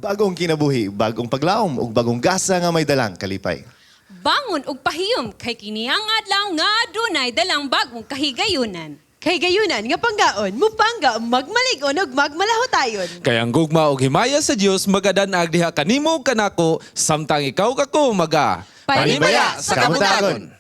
Bagong kinabuhi, bagong paglaom ug bagong gasa nga may dalang kalipay. Bangon og pahiyom kay kini ang adlaw nga adunay dalang bagong kahigayunan. Kay gayunan nga panggaon, mupangga, magmalig-on ug magmalahutayon. Kay ang gugma og himaya sa Dios magadanag diha kanimo ug kanako samtang ikaw kako maga Panimaya sa kabuntagon.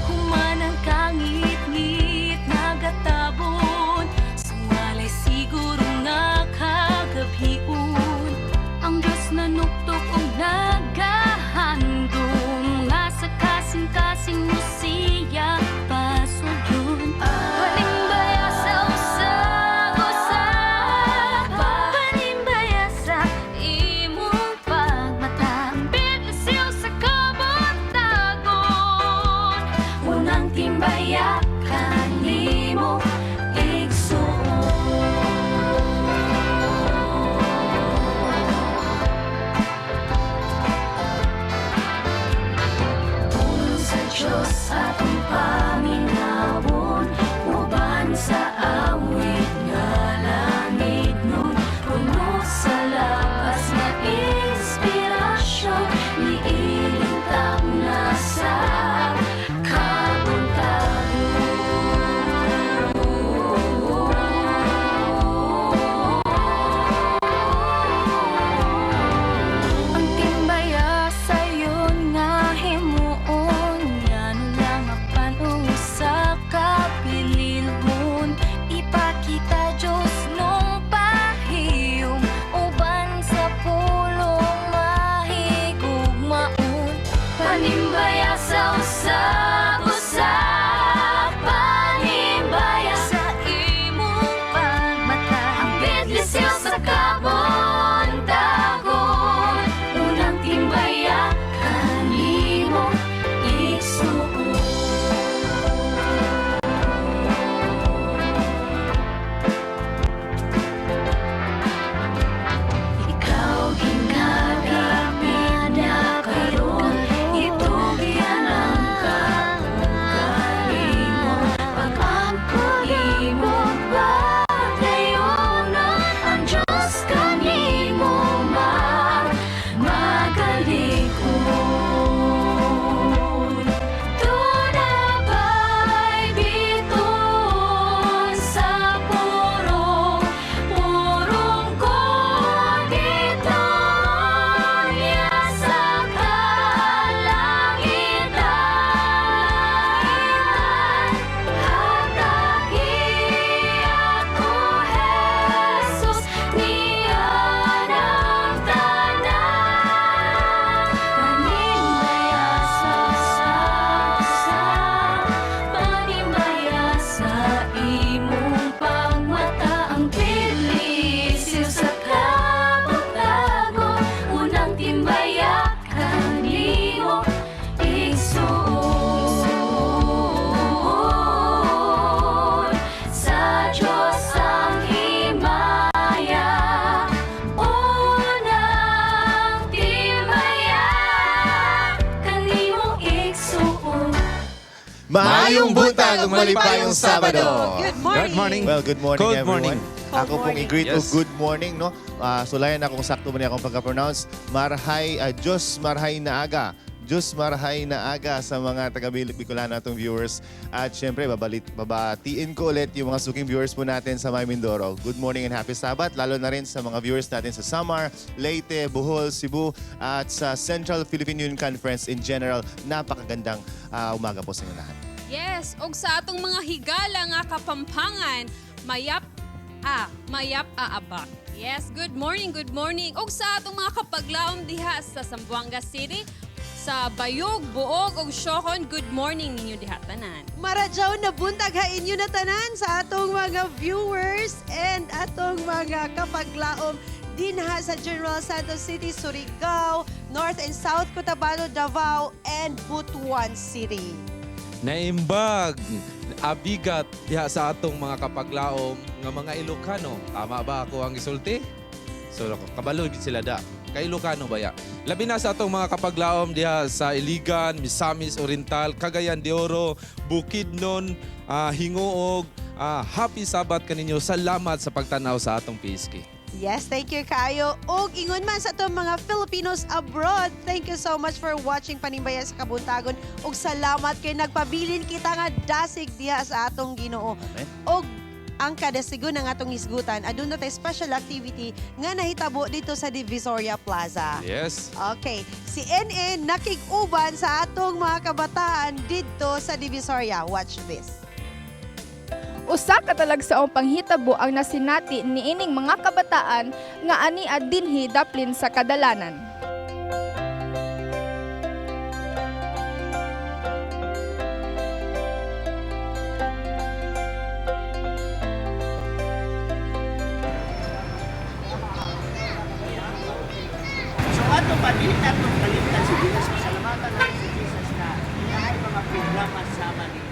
Human ang kangit-ngit nagatabon, sumalay siguro nga kagabhion. Ang Diyos nanuktok og nagahandom nga sa kasing-kasing mo siya pasudlon. Panimbaya sa usag-usa, panimbaya sa imong pagmata, biglasyo sa kabuntagon. Unang timbaya kanimo igsuon. Pulong sa Diyos atong paminawon, uban sa awit nga langit nun, puno sa lapas nga inspirasyon, niilintang na sa kabuntagon. Ang timbaya sayon nga himuon, ngano lang apan usa ka pililhon. Ipakita Diyos nung pahiyom, uban sa pulong mahigugmaon. Panimbaya sa usab-usa, panimbaya sa imong pagmata, ang bidlisyo sa kabuntagon. Unang timbaya kanimo igsuon. Ikaw gingabit na karon, itugyan ang kaugalingon. Pag-ampo imo padayonon, ang Diyos kanimo magalikon. Tunabay biton sa purong, purong ko dito niya sa kalangitan. Hatagi ako, Jesus, niya ng tanan. Panimbaya sa sa, panimbaya sa imong pagmata, ang bilis sa kabuntagon. Unang timbaya kanimo igsuon. Sa Diyos ang himaya, unang timbaya kanimo igsuon. Maayong buntag ug malipayong Sabado. Good morning. Good morning. Well, good morning, Good everyone. morning. Ako pong i-greet og Yes. good morning, no? Sulayan akong sakto man akong pagka-pronounce. Marhay, Diyos marhay na aga. Diyos marhay na aga sa mga taga Bicolano atong viewers. At syempre, babatiin ko ulit yung mga suking viewers po natin sa May Mindoro. Good morning and happy Sabbath. Lalo na rin sa mga viewers natin sa Samar, Leyte, Bohol, Cebu, at sa Central Philippine Union Conference in general. Napakagandang umaga po sa inyo lahat. Yes, og sa atong mga higala nga kapampangan, mayap a, mayap aabak. Yes, good morning, good morning. Og sa atong mga kapaglaom diha sa Zamboanga City, sa Bayog, Buog ug Siocon, good morning ninyo diha tanan. Maradyaw na buntag ha inyo na tanan sa atong mga viewers and atong mga kapaglaom dinha sa General Santos City, Surigao, North and South Cotabato, Davao, and Butuan City. Naimbag. Abigat diha sa atong mga kapaglaom nga mga Ilocano. Tama ba ako ang gisulti? So kabalo gid sila da. Kay Ilocano ba ya? Labi na sa atong mga kapaglaom diha sa Iligan, Misamis Oriental, Cagayan de Oro, Bukidnon, Hingoog. Happy Sabbath kaninyo. Salamat sa pagtanaw sa atong PSK. Yes, thank you kaayo. Og ingon man sa atong mga Filipinos abroad, thank you so much for watching Panimbayan sa Kabuntagon. Og salamat kay nagpabilin kita nga dasig diha sa atong Ginoo. Amen. Og ang kadasigon ng atong hisgutan, aduna tay special activity nga nahitabo dito sa Divisoria Plaza. Yes. Okay, si NN nakig-uban sa atong mga kabataan dito sa Divisoria. Watch this. Usa ka talagsaong panghitabo ang nasinati niining mga kabataan nga ania dinhi daplin sa kadalanan. So ato pa, dili nato kalimtan si Jesus. Pasalamatan natin si Jesus na naay mga programa sa Manila.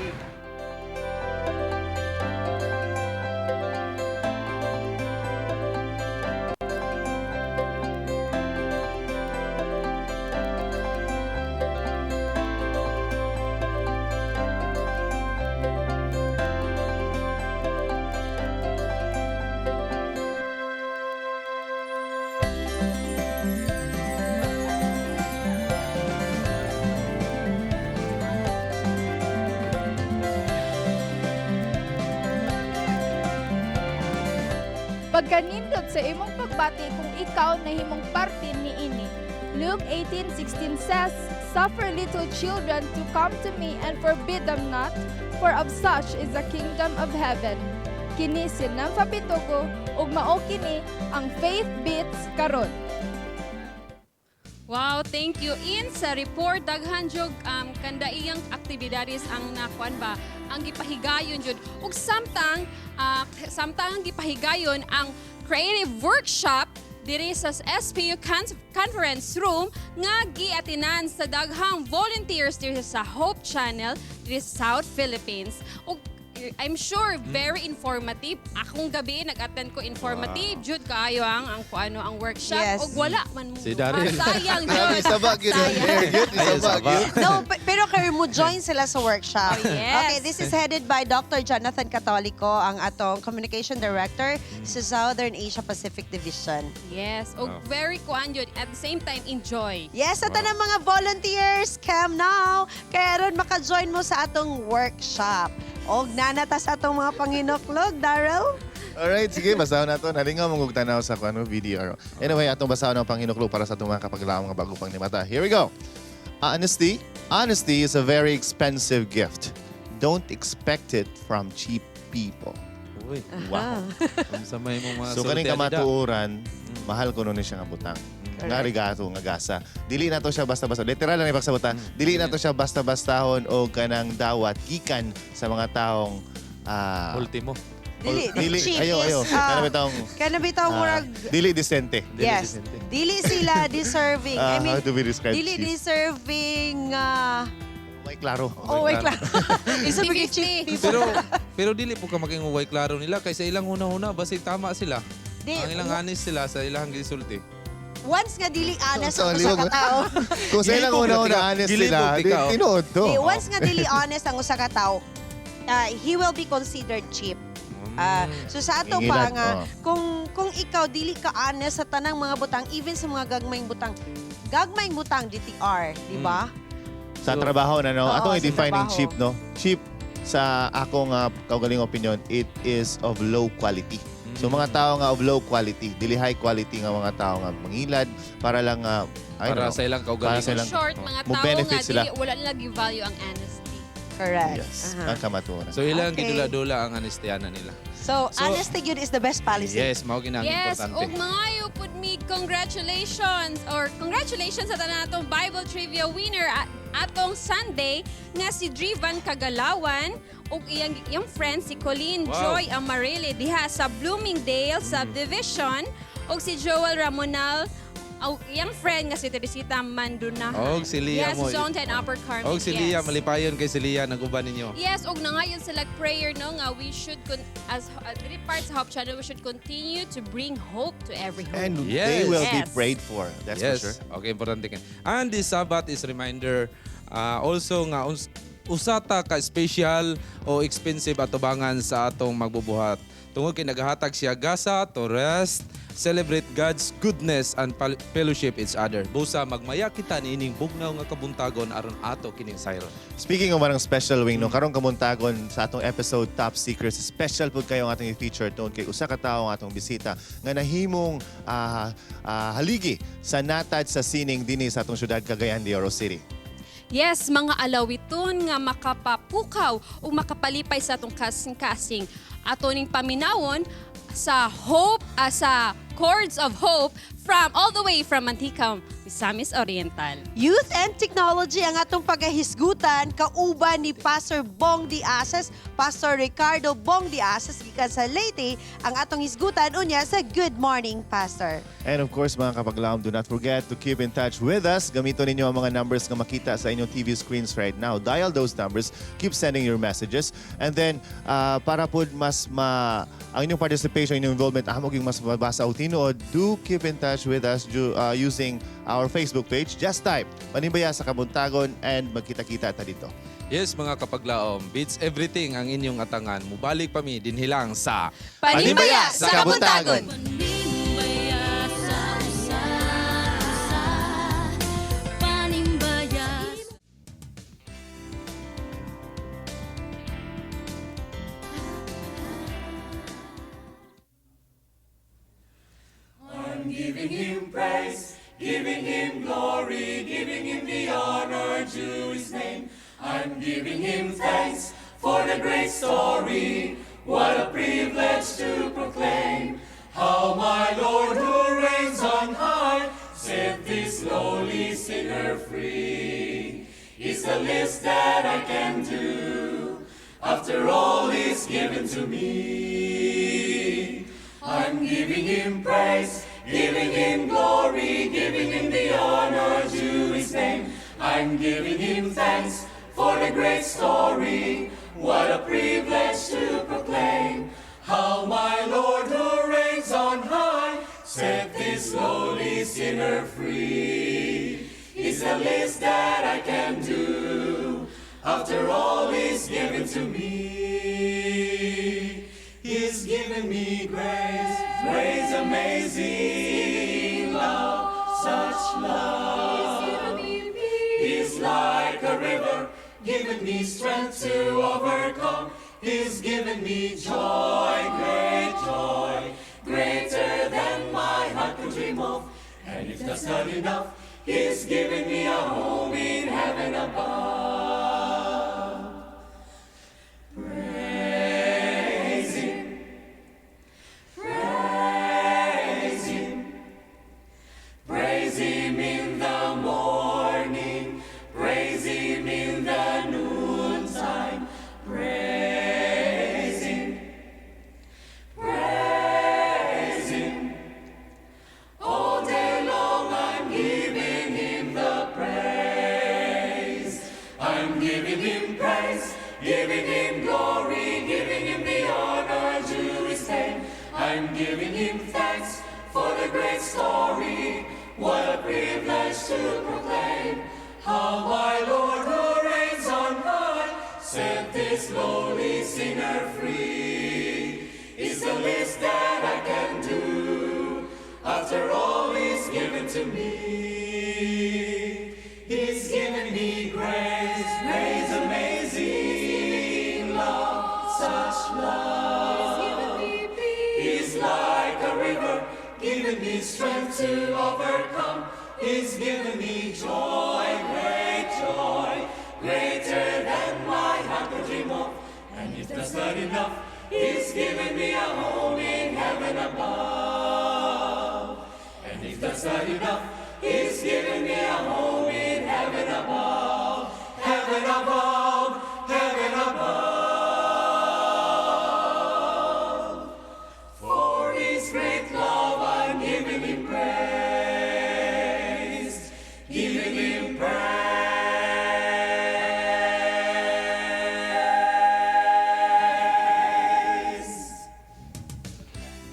Pagkanindot sa imong pagbati kung ikaw nahimong parte niini. Luke 18:16 says, "Suffer little children to come to me and forbid them not, for of such is the kingdom of heaven." Kini si Namfa Pitugo ug mao kini ang Faith Beats karon. Wow, thank you. In sa report, daghan jud kandaiyang aktibidades ang nakuan ba ang gipahigayon jud. Ug samtang ang gipahigayon ang creative workshop diri sa SPU conference room nga giatinan sa daghang volunteers diri sa Hope Channel diri sa South Philippines. Ug I'm sure very informative. Akong gabi nag-attend ko informative jud kaayo ang kuano ang workshop Yes. ug wala man mo Si Daryl. Sayang Grabe, jud. saba gyud. Sayang. Gyud, Ayun, isaba saba. gyud. No, pero kayo mo join sila sa workshop. Oh, yes. Okay, this is headed by Dr. Jonathan Catolico, ang atong Communication Director sa Southern Asia Pacific Division. Yes, ug Wow. very kuan jud at the same time enjoy. Yes, at ang mga volunteers, come now. Kaya ron maka-join mo sa atong workshop. Og nanata sa atong mga panginuklog, Daryl. Alright, sige, basahon na to. Nalingaw mong tanaw sa kuano VDR. Anyway, atong basahon ang panghinuklog para sa atong mga kapaglaom nga bago pang nimata. Here we go. Honesty. Honesty is a very expensive gift. Don't expect it from cheap people. Uy, Wow. sa may mong mga So kaning sulti, Anida. kamatuoran, mahal ko nun siya nga butang. Nga rigato nga gasa. Dili na to siya basta-basta. Literal na ipagsabot ha. Dili na to siya basta-bastahon o kanang dawat gikan sa mga taong Ultimo. Dili, dili cheap ayo is, ayo. Kana bitong Kana bitaw murag dili decente. Dili yes. decente. Dili sila deserving. I mean, How do we describe dili cheap? deserving May klaro. oh, wait lang. Isa ba cheap 50-50. people? Pero dili po ka maging uway klaro nila kaysa ilang huna-huna basig tama sila. Di, Ang ilang honest sila sa ilang gisulti. Once nga dili honest So, ang usa ka liwag- tao. Kung sa ilang Gilipog una-una na tika. honest Gilipog sila, di, tika, oh. tinuod to. Di, once nga dili honest ang usa ka tao, he will be considered cheap. So sa ato pa Ingilad, nga oh. kung ikaw dili ka honest sa tanang mga butang, even sa mga gagmayng butang, gagmayng butang DTR, di ba? Sa trabaho na no, Oo, atong sa i-define trabaho. cheap no. Cheap sa akong kaugalingong opinion, it is of low quality. So mga tao nga of low quality, dili high quality nga mga tao nga mangilad para lang I don't Para know. sa ilang Para kaugalingon. sa ilang- Short, mga Mo tao benefit nga sila. dili wala nila gi-value ang honesty. Correct. Yes, Aha. ang kamatuoran. So ilang Okay. gidula-dula ang honestiana nila. So, honesty gyud is the best policy. Yes, mao gina ang Yes, importante. ug mangayo pud mi congratulations or congratulations sa tanan atong Bible Trivia winner atong Sunday nga si Drivan Kagalawan ug iyang friend si Colleen Joy Amarili diha sa Bloomingdale Subdivision ug si Joel Ramonal Aw, iyang friend nga si Teresita Mandunahan. Og si Lia Yes, mo. Zone 10 Upper Carmen. Og si Lia, yes. malipayon kay si Lia naguban ninyo. Yes, og nangayon sila prayer no nga we should as diri part sa Hope Channel we should continue to bring hope to every home. And Yes. they will be Yes. prayed for. That's Yes. for sure. Okay, importante kay. And this Sabbath is reminder also nga usa ta ka special o expensive atubangan sa atong magbubuhat. Tungod kay naghahatag siya gasa to rest, celebrate God's goodness and fellowship each other. Busa magmaya kita niining bugnaw nga kabuntagon aron ato kining sayron. Speaking of anong special wing, no, karong kamuntagon sa atong episode Top Secrets, special pud kayo ang atong i-feature tungod kay usa ka tawo ang atong bisita nga nahimong haligi sa natad sa sining dinhi sa atong syudad Cagayan de Oro City. Yes, mga alawiton nga makapapukaw o makapalipay sa atong kasing-kasing. Ato ning paminawon sa hope sa Chords of Hope from all the way from Mantikam, Misamis Oriental. Youth and Technology ang atong pagahisgutan kauban ni Pastor Bong Diases, Pastor Ricardo Bong Diases gikan sa Leyte, ang atong hisgutan unya sa Good Morning Pastor. And of course, mga kapaglaom, do not forget to keep in touch with us. Gamito ninyo ang mga numbers nga makita sa inyong TV screens right now. Dial those numbers. Keep sending your messages. And then, para po mas ma... Ang inyong participation, inyong involvement, amo yung mas mabasa o tinuod, do keep in touch with us using our Facebook page. Just type Panimbaya sa Kabuntagon and magkita-kita ta dito. Yes, mga kapaglaom, beats everything ang inyong atangan. Mubalik pa mi dinhilang sa Panimbaya sa Kabuntagon! Panimbaya sa usa, usa. Panimbaya.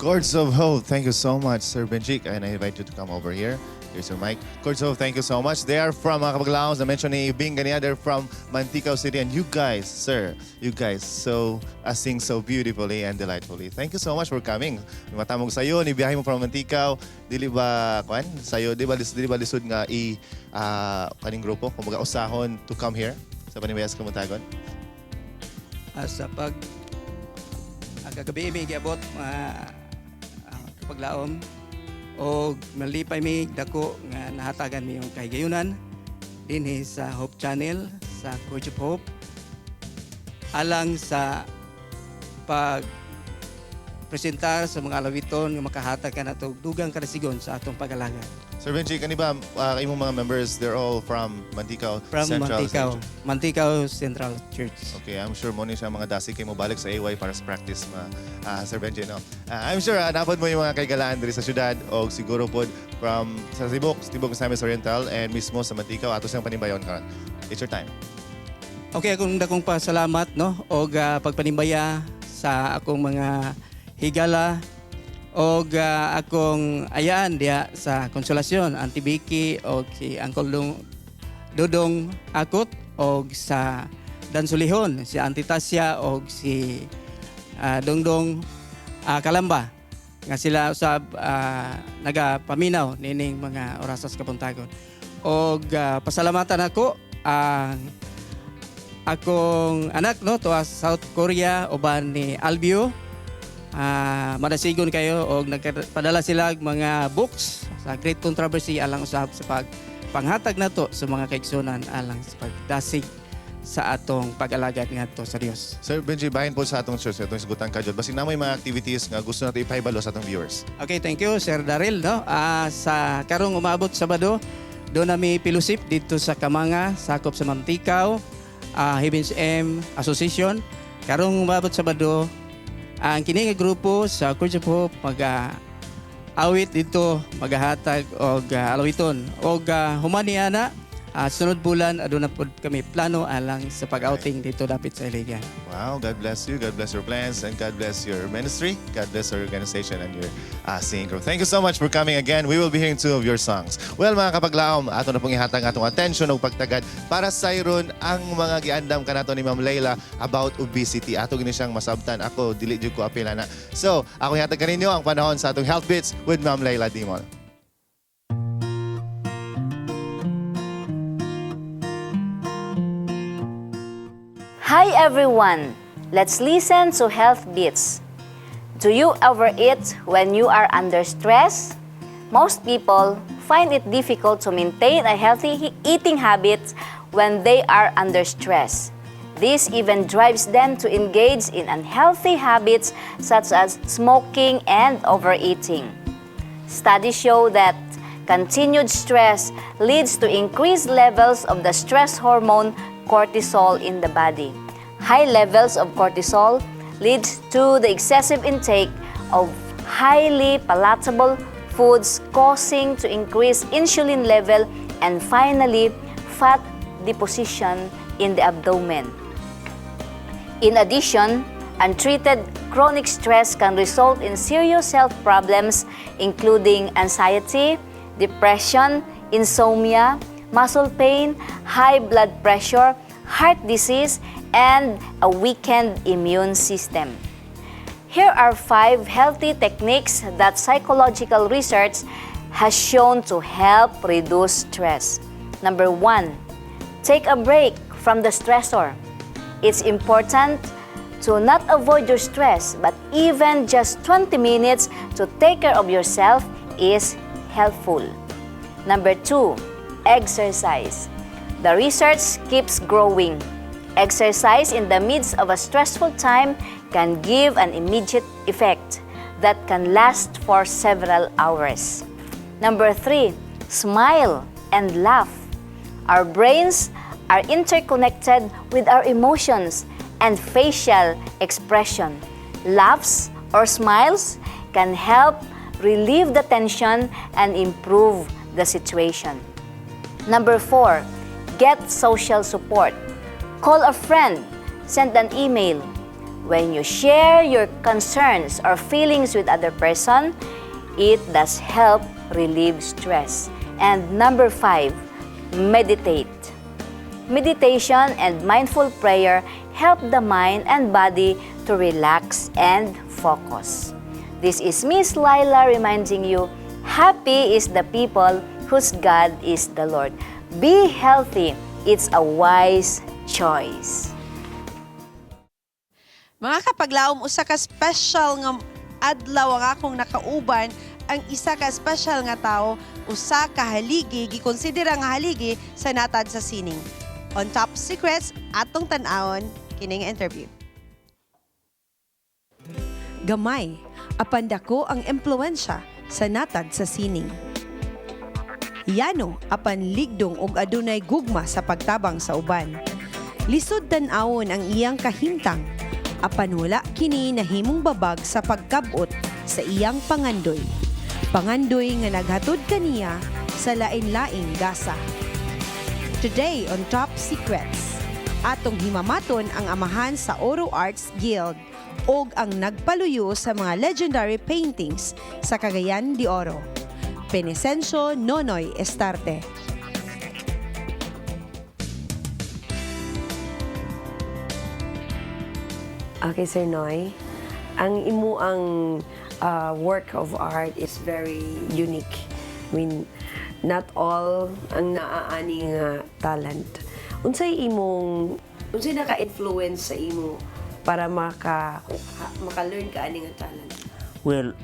Chords of Hope, thank you so much, Sir Benjik. And I invite you to come over here. Here's your mic. Chords of Hope, thank you so much. They are from, mga kapaglaom, na-mention ni Bing ganina, they're from Manticao City. And you guys, sir, you guys so sing so beautifully and delightfully. Thank you so much for coming. Matamong sayo, ni biyahe mo from Manticao. Dili ba, kwan, sayo, di ba lisod nga i, kaning grupo, kumbaga usahon to come here sa Panimbaya sa Kabuntagon? Sa pag kagabi mi giabot mga kapaglaom og malipay mi dako nga nahatagan mi yung kahigayunan dinhi sa Hope Channel sa Coach of Hope alang sa pag presentar sa mga alawiton nga makahatag kanato og dugang kadasigon sa atong pag-alagad. Sir Benji, kani ba imong mga members, they're all from Manticao From Central? Manticao, Manticao Central Church. Okay, I'm sure mo ni siya mga dasig kay mo balik sa AY para sa practice ma Sir Benji, no. I'm sure napod mo yung mga kaigalaan diri sa syudad o siguro pod from sa Tibok, Tibok Misamis Oriental and mismo sa Manticao ato siyang panimbayon karon. It's your time. Okay, akong dakong pasalamat, no, og pagpanimbaya sa akong mga higala og akong ayaan diha sa Konsolasyon, Auntie Vicky og si Uncle Dodong Akot, og sa Dansolihon si Auntie Tasya og si Dongdong Kalamba nga sila usab nagapaminaw nining mga orasas kabuntagon. Og pasalamatan ako ang akong anak, no, tuwa sa South Korea uban ni Albio. Madasigon kayo og nagpadala sila og mga books sa Great Controversy alang usab sa pag panghatag nato sa mga kaigsunan alang sa pagdasig sa atong pag-alagad ngadto sa Dios. Sir Benji, bahin po sa atong church, atong isgutan ka jud. Basin na may mga activities nga gusto nato ipahibalo sa atong viewers. Okay, thank you, Sir Daryl, no. Sa karong umabot Sabado, do nami fellowship dito sa Kamanga, sakop sa Manticao, Heavens M Association. Karong umabot Sabado, ang kini nga grupo sa Church of Hope mag awit dito, magahatag og alawiton og human niana sunod bulan aduna pod kami plano alang sa pag-outing dito dapit sa Iligan. Wow, God bless you. God bless your plans and God bless your ministry. God bless your organization and your singing group. Thank you so much for coming again. We will be hearing two of your songs. Well, mga kapaglaom, ato na pong ihatag atong attention ug pagtagad para sayron ang mga giandam kanato ni Ma'am Leila about obesity. Ato gini siyang masabtan. Ako, dili jud ko apil na. So, ako ihatag kaninyo ang panahon sa atong Health Bits with Ma'am Leila Dimon. Hi everyone! Let's listen to Health Beats. Do you overeat when you are under stress? Most people find it difficult to maintain a healthy eating habit when they are under stress. This even drives them to engage in unhealthy habits such as smoking and overeating. Studies show that continued stress leads to increased levels of the stress hormone cortisol in the body. High levels of cortisol leads to the excessive intake of highly palatable foods, causing to increase insulin level and finally fat deposition in the abdomen. In addition, untreated chronic stress can result in serious health problems including anxiety, depression, insomnia, muscle pain, high blood pressure, heart disease, and a weakened immune system. Here are five healthy techniques that psychological research has shown to help reduce stress. Number one, take a break from the stressor. It's important to not avoid your stress, but even just 20 minutes to take care of yourself is helpful. Number two, exercise. The research keeps growing. Exercise in the midst of a stressful time can give an immediate effect that can last for several hours. Number three, smile and laugh. Our brains are interconnected with our emotions and facial expression. Laughs or smiles can help relieve the tension and improve the situation. Number four, get social support. Call a friend, send an email. When you share your concerns or feelings with other person, it does help relieve stress. And number five, meditate. Meditation and mindful prayer help the mind and body to relax and focus. This is Miss Lila reminding you, happy is the people whose God is the Lord. Be healthy. It's a wise choice. Mga kapaglaom, usa ka special nga adlaw ang akong nakauban, ang isa ka special nga tao, usa ka haligi, gikonsidera nga haligi sa natad sa sining. On Top Secrets, atong tan-awon kining interview. Gamay, apan dako ang impluwensya sa natad sa sining. Yano, apan ligdong og adunay gugma sa pagtabang sa uban. Lisod tan-awon ang iyang kahimtang, apan wala kini nahimong babag sa pagkabot sa iyang pangandoy. Pangandoy nga naghatod kaniya sa lain-laing gasa. Today on Top Secrets, atong himamaton ang amahan sa Oro Arts Guild og ang nagpaluyo sa mga legendary paintings sa Cagayan de Oro. Penesencio Nonoy Estarte. Okay, Sir Noy. Ang imo ang work of art is very unique. I mean, not all ang naaani nga talent. Unsay imong unsay naka-influence sa imo para maka-learn ka ani nga talent? Well,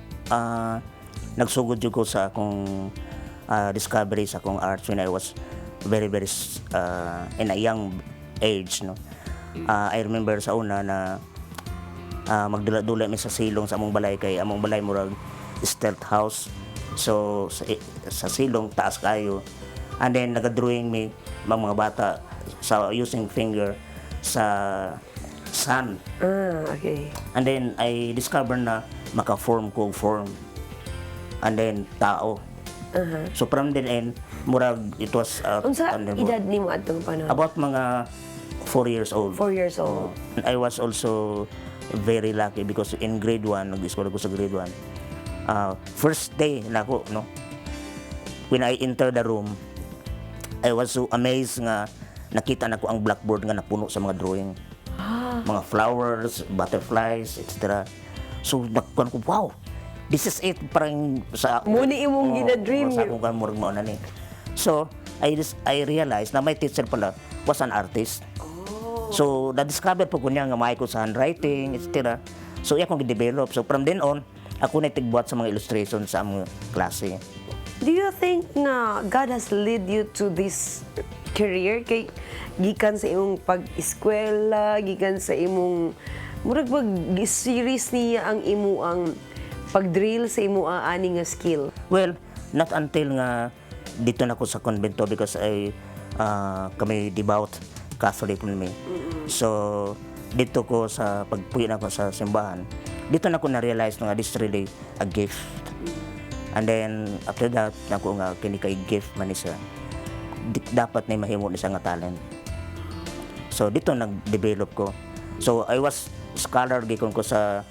nagsugod jud ko sa akong discovery sa akong arts when I was very very in a young age, no. I remember sa una na magdula-dula mi sa silong sa among balay kay among balay murag stilt house. So sa silong taas kayo. And then naga-drawing mi mga bata sa using finger sa sand. Ah, okay. And then I discovered na maka-form ko og form. And then tao. So from then end, murag it was Unsa ano, edad nimo adtong panahon? About mga 4 years old. 4 years old. I was also very lucky because in grade 1, nag-school ako sa grade 1. First day nako, no. When I entered the room, I was so amazed nga nakita nako ang blackboard nga napuno sa mga drawing. Mga flowers, butterflies, etc. So nakuan ko, wow, this is it. Parang sa Mao ni imong Oo, gina-dream. sa akong kan murag mao na ni. So, I realized na my teacher pala was an artist. So, na-discover po ko niya nga maayo ko sa handwriting, etc. So, iya akong gi-develop. So, from then on, ako na tigbuhat sa mga illustration sa among klase. Do you think nga God has led you to this career kay gikan sa imong pag-eskwela, gikan sa imong murag pag series niya ang imo ang pag-drill sa imo ang ani nga skill? Well, not until nga dito na ako sa konbento because I kami devout Catholic man mi. So, dito ko sa pagpuyo na ako sa simbahan, dito na ako na-realize nga this is really a gift. And then after that, nako nga kini kay gift man ni siya. Dapat na mahimo ni siya nga talent. So dito nag-develop ko. So I was scholar gikon ko sa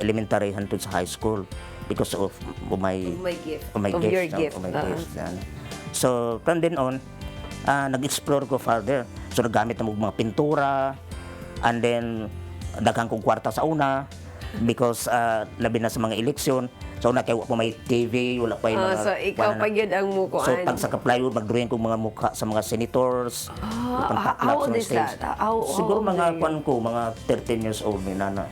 elementary hantod sa high school because of my Of my gift. of my Of gift, your no? gift. Of my gift, yan. So from then on, nag-explore ko further. So naggamit na mo mga pintura and then daghan kong kwarta sa una because labi na sa mga eleksyon. So una kay wa pa may TV, wala pa yung Ah, mga so ikaw wala na. pa gyud ang mukuan. So pag sa plywood mag-drawing kong mga mukha sa mga senators. Ah, how old is that? How Siguro old mga are you? kwan ko, mga 13 years old ni nana.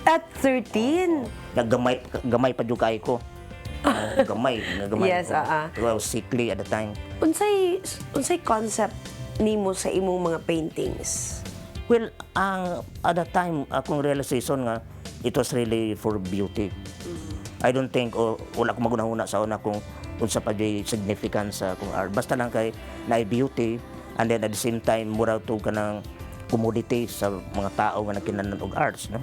At 13? Nagamay gamay pa jud kay ko. Gamay, gamay. Yes, ko. ah. I was sickly at the time. Unsay unsay concept nimo sa imong mga paintings? Well, ang at that time akong realization nga it was really for beauty. I don't think o wala akong magunahuna sa una kung unsa pa jud significance sa akong art. Basta lang kay naay beauty and then at the same time mura to kanang commodity sa mga tao nga nagkinahanglan og arts, no?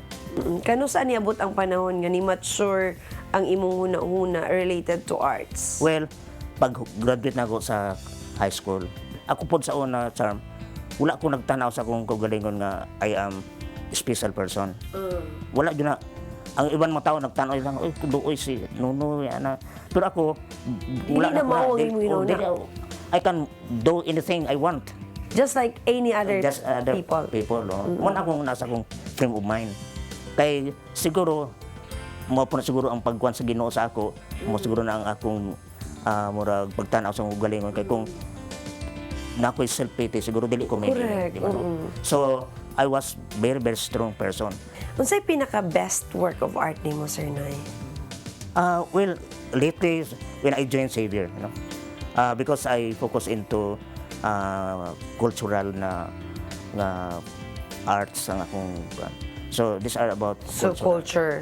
Kano saan niabot ang panahon nga ni mature ang imong huna-huna related to arts? Well, pag graduate na ako sa high school, ako pod sa una, Charm, wala ko nagtanaw sa akong kaugalingon nga I am special person. Wala jud na ang ibang mga tao nagtanaw lang, "Uy, duoy si Nunoy," ana. Pero ako, wala Dili na ko mao ang Dili- imong oh, hinuna. dili ako. I can do anything I want. Just like any other Just other people. People, no? Mm-hmm. Akong nasa akong frame of mind. Kay siguro, mao po na siguro ang pagkuan sa Ginoo sa ako, mo siguro na ang akong murag pagtanaw sa akong galingon kay kung na ako'y self-pity, siguro dili ko may Correct, di ba, no? So, I was very, very strong person. Unsay pinaka best work of art nimo, Sir Noy? Well, lately, when I joined Xavier, because I focus into cultural na nga arts ang akong. So, these are about So cultural. culture.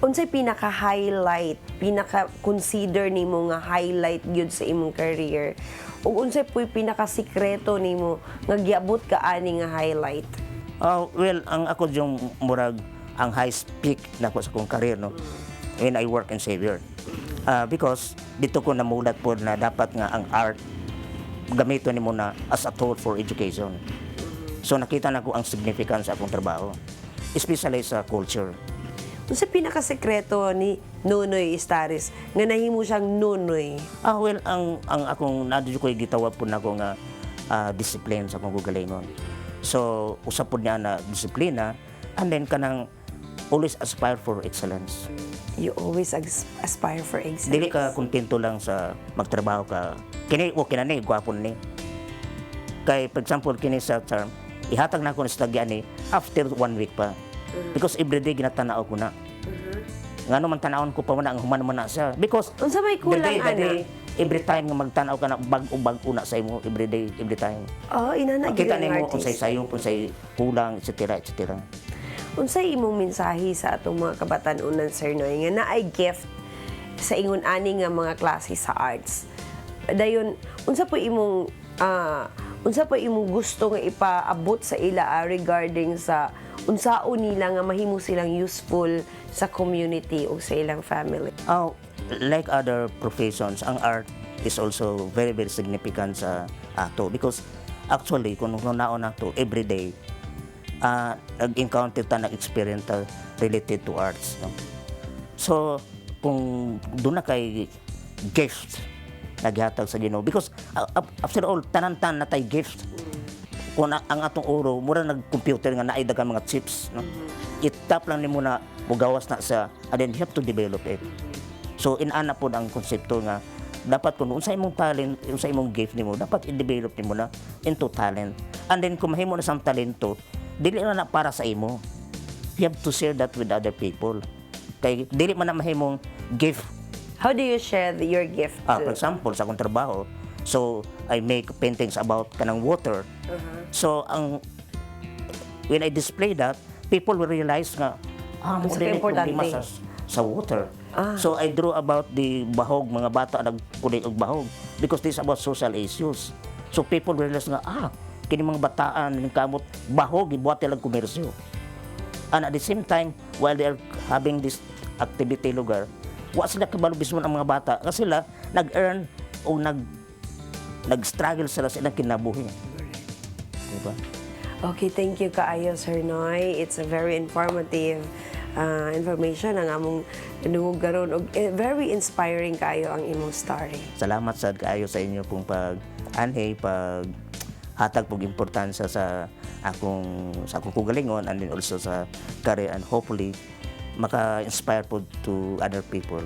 Unsay pinaka highlight, pinaka consider nimo nga highlight gyud sa imong career? Ug unsay puy pinaka sikreto nimo nga giabot ka ani nga highlight? Well, ang ako yung murag ang highest peak na ko sa akong career, no? When I work in Xavier. Because dito ko namulat po na dapat nga ang art gamiton nimo na as a tool for education. So nakita na ko ang significance sa akong trabaho, especially sa culture. Unsay pinaka sikreto ni Nunoy Estaris nga nahimo siyang Nunoy? Well, ang akong nadyo ko gitawag po nako nga discipline sa akong gugalingon. So, usap po niya na disiplina and then kanang always aspire for excellence. You always aspire for excellence. Dili ka kontento lang sa magtrabaho ka. Kini okay na ni, gwapo ni. Kay for example kini sa term, ihatag na ako ni sa tagyan ni after one week pa. Because everyday ginatanaw ko na. Ngano man tanawon ko pa man ang human man na siya. Because Unsa may kulang, the ana? day, every time nga magtanaw ka na bag-o-bag-o na sa imo every day, every time. Oh, inana gyud Makita ang nimo kung artist. say sayo, kung say kulang, etc. etc. Unsay imong mensahe sa atong mga kabatan-unan, Sir Noy, nga naay gift sa ingon ani nga mga klase sa arts? Dayon, unsa po imong gusto nga ipaabot sa ila regarding sa unsaon nila nga mahimo silang useful sa community o sa ilang family? Oh, like other professions, ang art is also very, very significant sa ato because actually, kung naon nato every day, nag-encounter ta, nag-experience ta related to arts. No? So, kung doon na kay gift naghatag sa Ginoo because after all tanan-tan na tay gift kung ang atong uro mura nag-computer nga naay daghang mga chips, no, itap lang nimo na mugawas na sa and then you have to develop it. So inana pod ang konsepto nga dapat kung unsa imong talent, unsa imong gift nimo, dapat i-develop nimo na into talent. And then kung mahimo na sa talento, dili na na para sa imo, you have to share that with other people kay dili man na mahimong gift. How do you share your gift? For example, sa akong trabaho, so I make paintings about kanang water. So ang when I display that, people will realize nga mo Unsa rin ka importante. problema sa water. So I draw about the bahog, mga bata nagkulit og bahog because this is about social issues. So people realize nga kini mga bataan ning kamot bahog gibuhat nila komersyo. And at the same time, while they are having this activity lugar, wa sila kabalo bismon ang mga bata kasi sila nag-earn o nag-struggle sila sa ilang kinabuhi. Diba? Okay, thank you kaayo, Sir Noy. It's a very informative information ang among nadungog karon og very inspiring kaayo ang imong story. Salamat sad kaayo sa inyo pong pag anhi pag hatag pog importansya sa akong kugalingon and then also sa career and hopefully maka-inspire po to other people.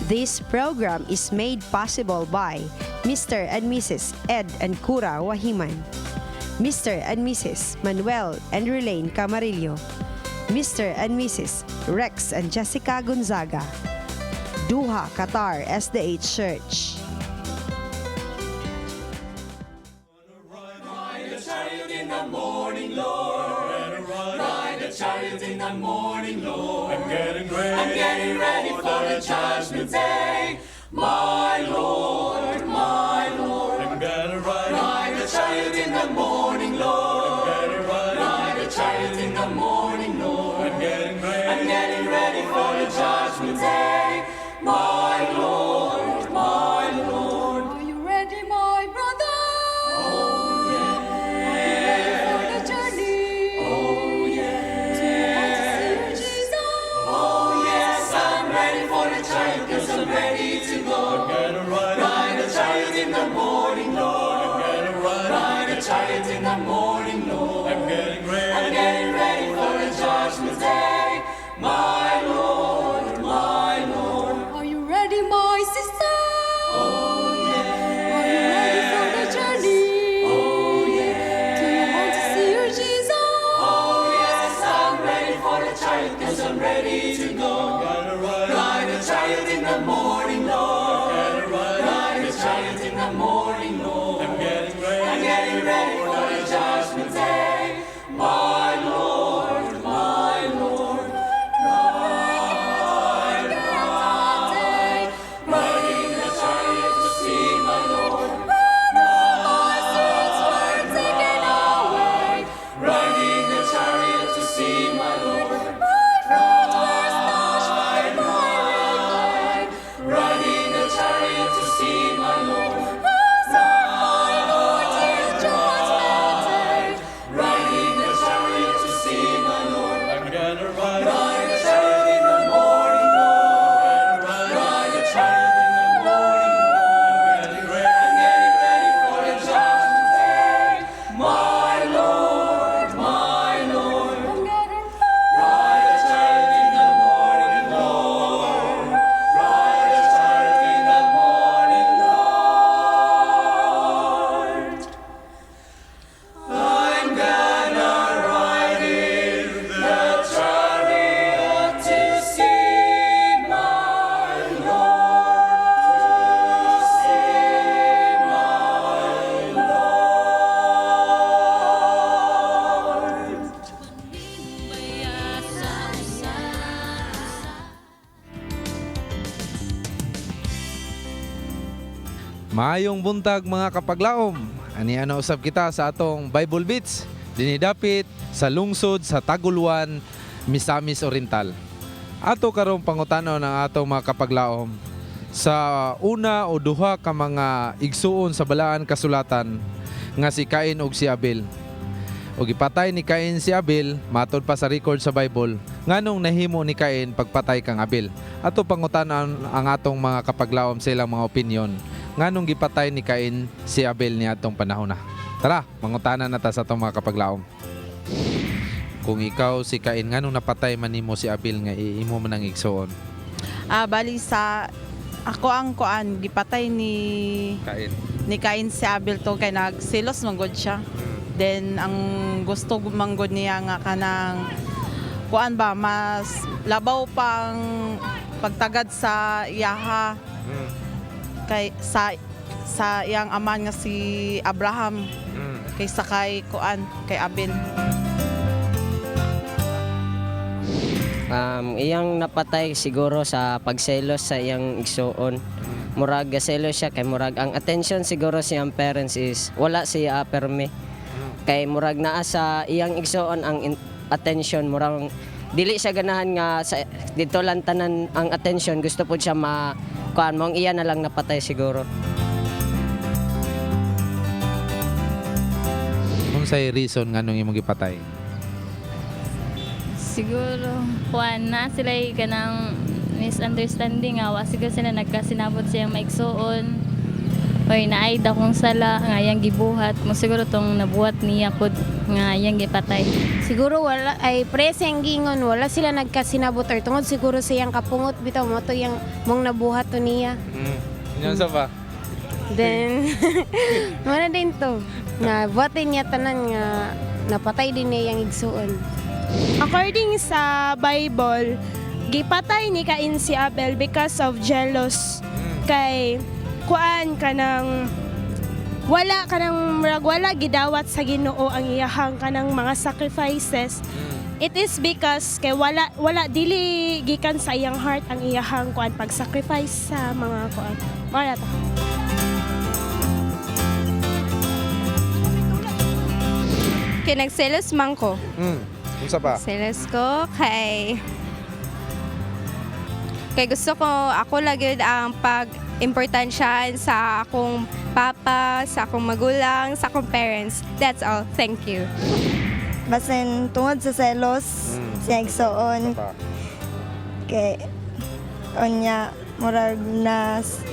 This program is made possible by Mr. and Mrs. Ed and Cura Wahiman, Mr. and Mrs. Manuel and Relaine Camarillo, Mr. and Mrs. Rex and Jessica Gonzaga, Doha, Qatar SDH Church. I'm getting ready for the judgment day. My Lord, my Lord. I'm gonna ride, ride the chariot in the morning, Lord. I'm gonna ride, ride the chariot in the morning, Lord. I'm getting ready for the judgment day. My Lord, my Lord. Are you ready, my brother? Oh, the chariot in the morning, Lord. I'm getting ready for the judgment day. My Lord, my Lord. Are you ready, my sister? Oh, yeah. Are you ready for the journey? Oh, yeah. Do you want to see your Jesus? Oh, yes, I'm ready for the chariot, 'cause I'm ready to go. Gonna ride the chariot in the morning, Lord. Gonna ride the chariot in the morning, Lord. I'm getting ready for the judgment day. My Lord, my Lord. Ride, ride, riding the chariot to see my Lord. My sins were taken away. Riding the chariot to see my Lord. My fruit were snatched by clay. Riding the chariot to see my Lord. I'll serve my Lord till judgment day. Riding the chariot to see my Lord. I'm gonna ride the chariot in the morning, Lord. Ride the chariot in the morning, Lord. I'm getting ready for the judgment day. My Lord, my Lord. I'm gonna Ride the chariot in the morning, Lord. Ride the chariot in the morning, Lord. I'm gonna ride in the chariot to see my Lord. To see my Lord. Panimbaya sa usa. Maayong buntag, mga kapaglaom. Ani ano usab kita sa atong Bible Beats dinidapit sa lungsod sa Taguluan, Misamis Oriental. Ato karong pangutanon ang atong mga kapaglaom sa una o duha ka mga igsuon sa balaan kasulatan nga si Cain ug si Abel. Ug ipatay ni Cain si Abel, matod pa sa record sa Bible, nganong nahimo ni Cain pagpatay kang Abel? Ato pangutanon ang atong mga kapaglaom sa ilang mga opinion. Nganong gipatay ni Cain si Abel ni atong panahon na? Tara, mangutana na ta sa atong mga kapaglaom. Kung ikaw si Cain, nganong napatay man nimo si Abel nga imo man ang igsuon? Ah, bali sa ako ang kuan gipatay ni Cain. ni Cain si Abel to kay nagselos man gud siya. Then ang gusto man gud niya nga kanang kuan ba mas labaw pang pagtagad sa iyaha kay sa iyang aman nga si Abraham kaysa kay kuan kay Abel. Iyang napatay siguro sa pagselos sa iyang igsuon. Murag gaselos siya kay murag ang attention siguro sa iyang parents is wala siya permi. Kay murag naa sa iyang igsuon ang attention, murag dili siya ganahan nga sa dito lang tanan ang attention, gusto pud siya ma kuan mong iya na lang napatay siguro. Unsay reason nganong imong gipatay? Siguro, kuan na sila kanang misunderstanding nga wa siguro sila nagkasinabot siyang maigsuon or naay dakong sala nga iyang gibuhat mo siguro tong nabuhat niya pud nga iyang gipatay. Siguro wala ay preseng gingon wala sila nagkasinabot or tungod siguro sa iyang kapungot bitaw mo to yang mong nabuhat to niya. Unsa pa? Then mana din to na buhatin niya tanan nga napatay din niya yung igsuon. According sa Bible, gipatay ni Cain si Abel because of jealous. Kay kuan kanang wala kanang murag wala gidawat sa Ginoo ang iyahang kanang mga sacrifices. It is because kay wala wala dili gikan sa iyang heart ang iyahang kuan pag-sacrifice sa mga kuan. Wala ta. Kay nagselos man ko. Unsa pa? Selos ko kay gusto ko ako lagi ang pag importansyahan sa akong papa, sa akong magulang, sa akong parents. That's all. Thank you. Basin tungod sa selos, siya igsoon kay unya murag nas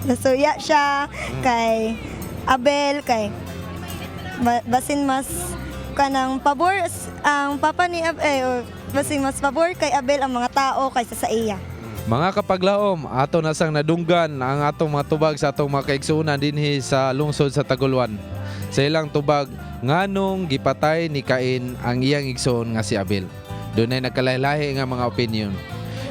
nasuya siya kay Abel kay Basin mas kanang pabor ang papa ni eh, or basin mas pabor kay Abel ang mga tao kaysa sa iya. Mga kapaglaom, ato na sang nadunggan ang atong mga tubag sa atong mga kaigsuonan dinhi sa lungsod sa Taguluan. Sa ilang tubag, nganong gipatay ni Cain ang iyang igsoon nga si Abel. Dunay nagkalahi-lahi nga mga opinion.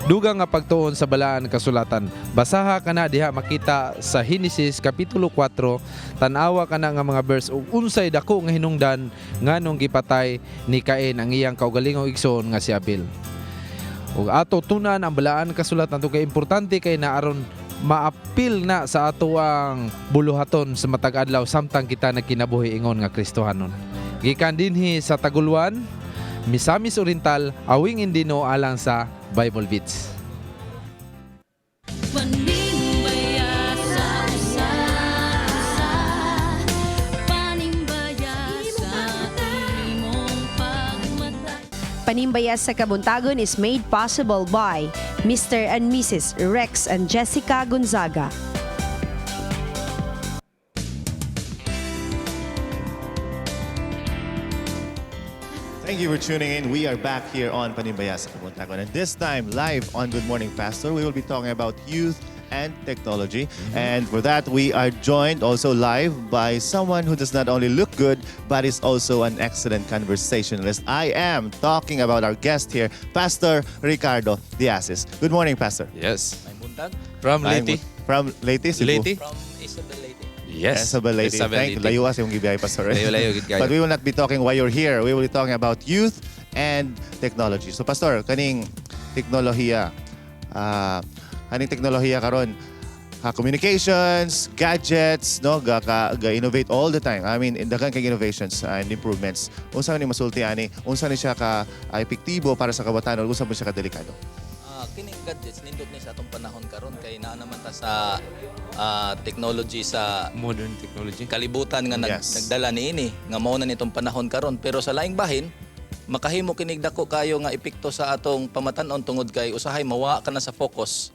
Dugang nga pagtuon sa balaan kasulatan. Basaha kana diha makita sa Henesis kapitulo 4, tan-awa kana nga mga verse ug unsay dako nga hinungdan nganong gipatay ni Cain ang iyang kaugalingong igsoon nga si Abel. Ug ato tunan ang balaan kasulatan to kay importante kay na aron maapil na sa ato ang buluhaton sa matag adlaw samtang kita nagkinabuhi ingon nga Kristohanon. Gikan dinhi sa Taguluan, Misamis Oriental, Awing Indino alang sa Bible Beats. Panimbaya sa usa-usa, panimbaya sa imong pagmata. Panimbaya sa Kabuntagon is made possible by Mr. and Mrs. Rex and Jessica Gonzaga. Thank you for tuning in. We are back here on Panimbaya sa Kabuntagon. And this time, live on Good Morning Pastor, we will be talking about youth and technology. And for that, we are joined also live by someone who does not only look good, but is also an excellent conversationalist. I am talking about our guest here, Pastor Ricardo Diasis. Good morning, Pastor. Yes. Buntag. From Leyte. From Leyte, Cebu. Leyte? From Isabel Leyte. Yes. Isabel Leyte. Isabel Thank you. Leyte. Layo kasi yung gibiyahe, Pastor. Layo-layo, gid kayo. But we will not be talking why you're here. We will be talking about youth and technology. So, Pastor, kaning teknolohiya, kaning teknolohiya karon, communications, gadgets, no, ga, ka, ga innovate all the time. I mean, daghan kay innovations and improvements. Unsa ni masulti ani? Unsa ni siya ka epektibo para sa kabataan o unsa mo siya ka delikado? Kining gadgets nindot ni sa atong panahon karon kay naa naman ta sa technology sa modern technology kalibutan nga nagdala niini nga mao na nitong panahon karon, pero sa laing bahin makahimo kinig dako kayo nga epekto sa atong pamatan-on tungod kay usahay mawa ka na sa focus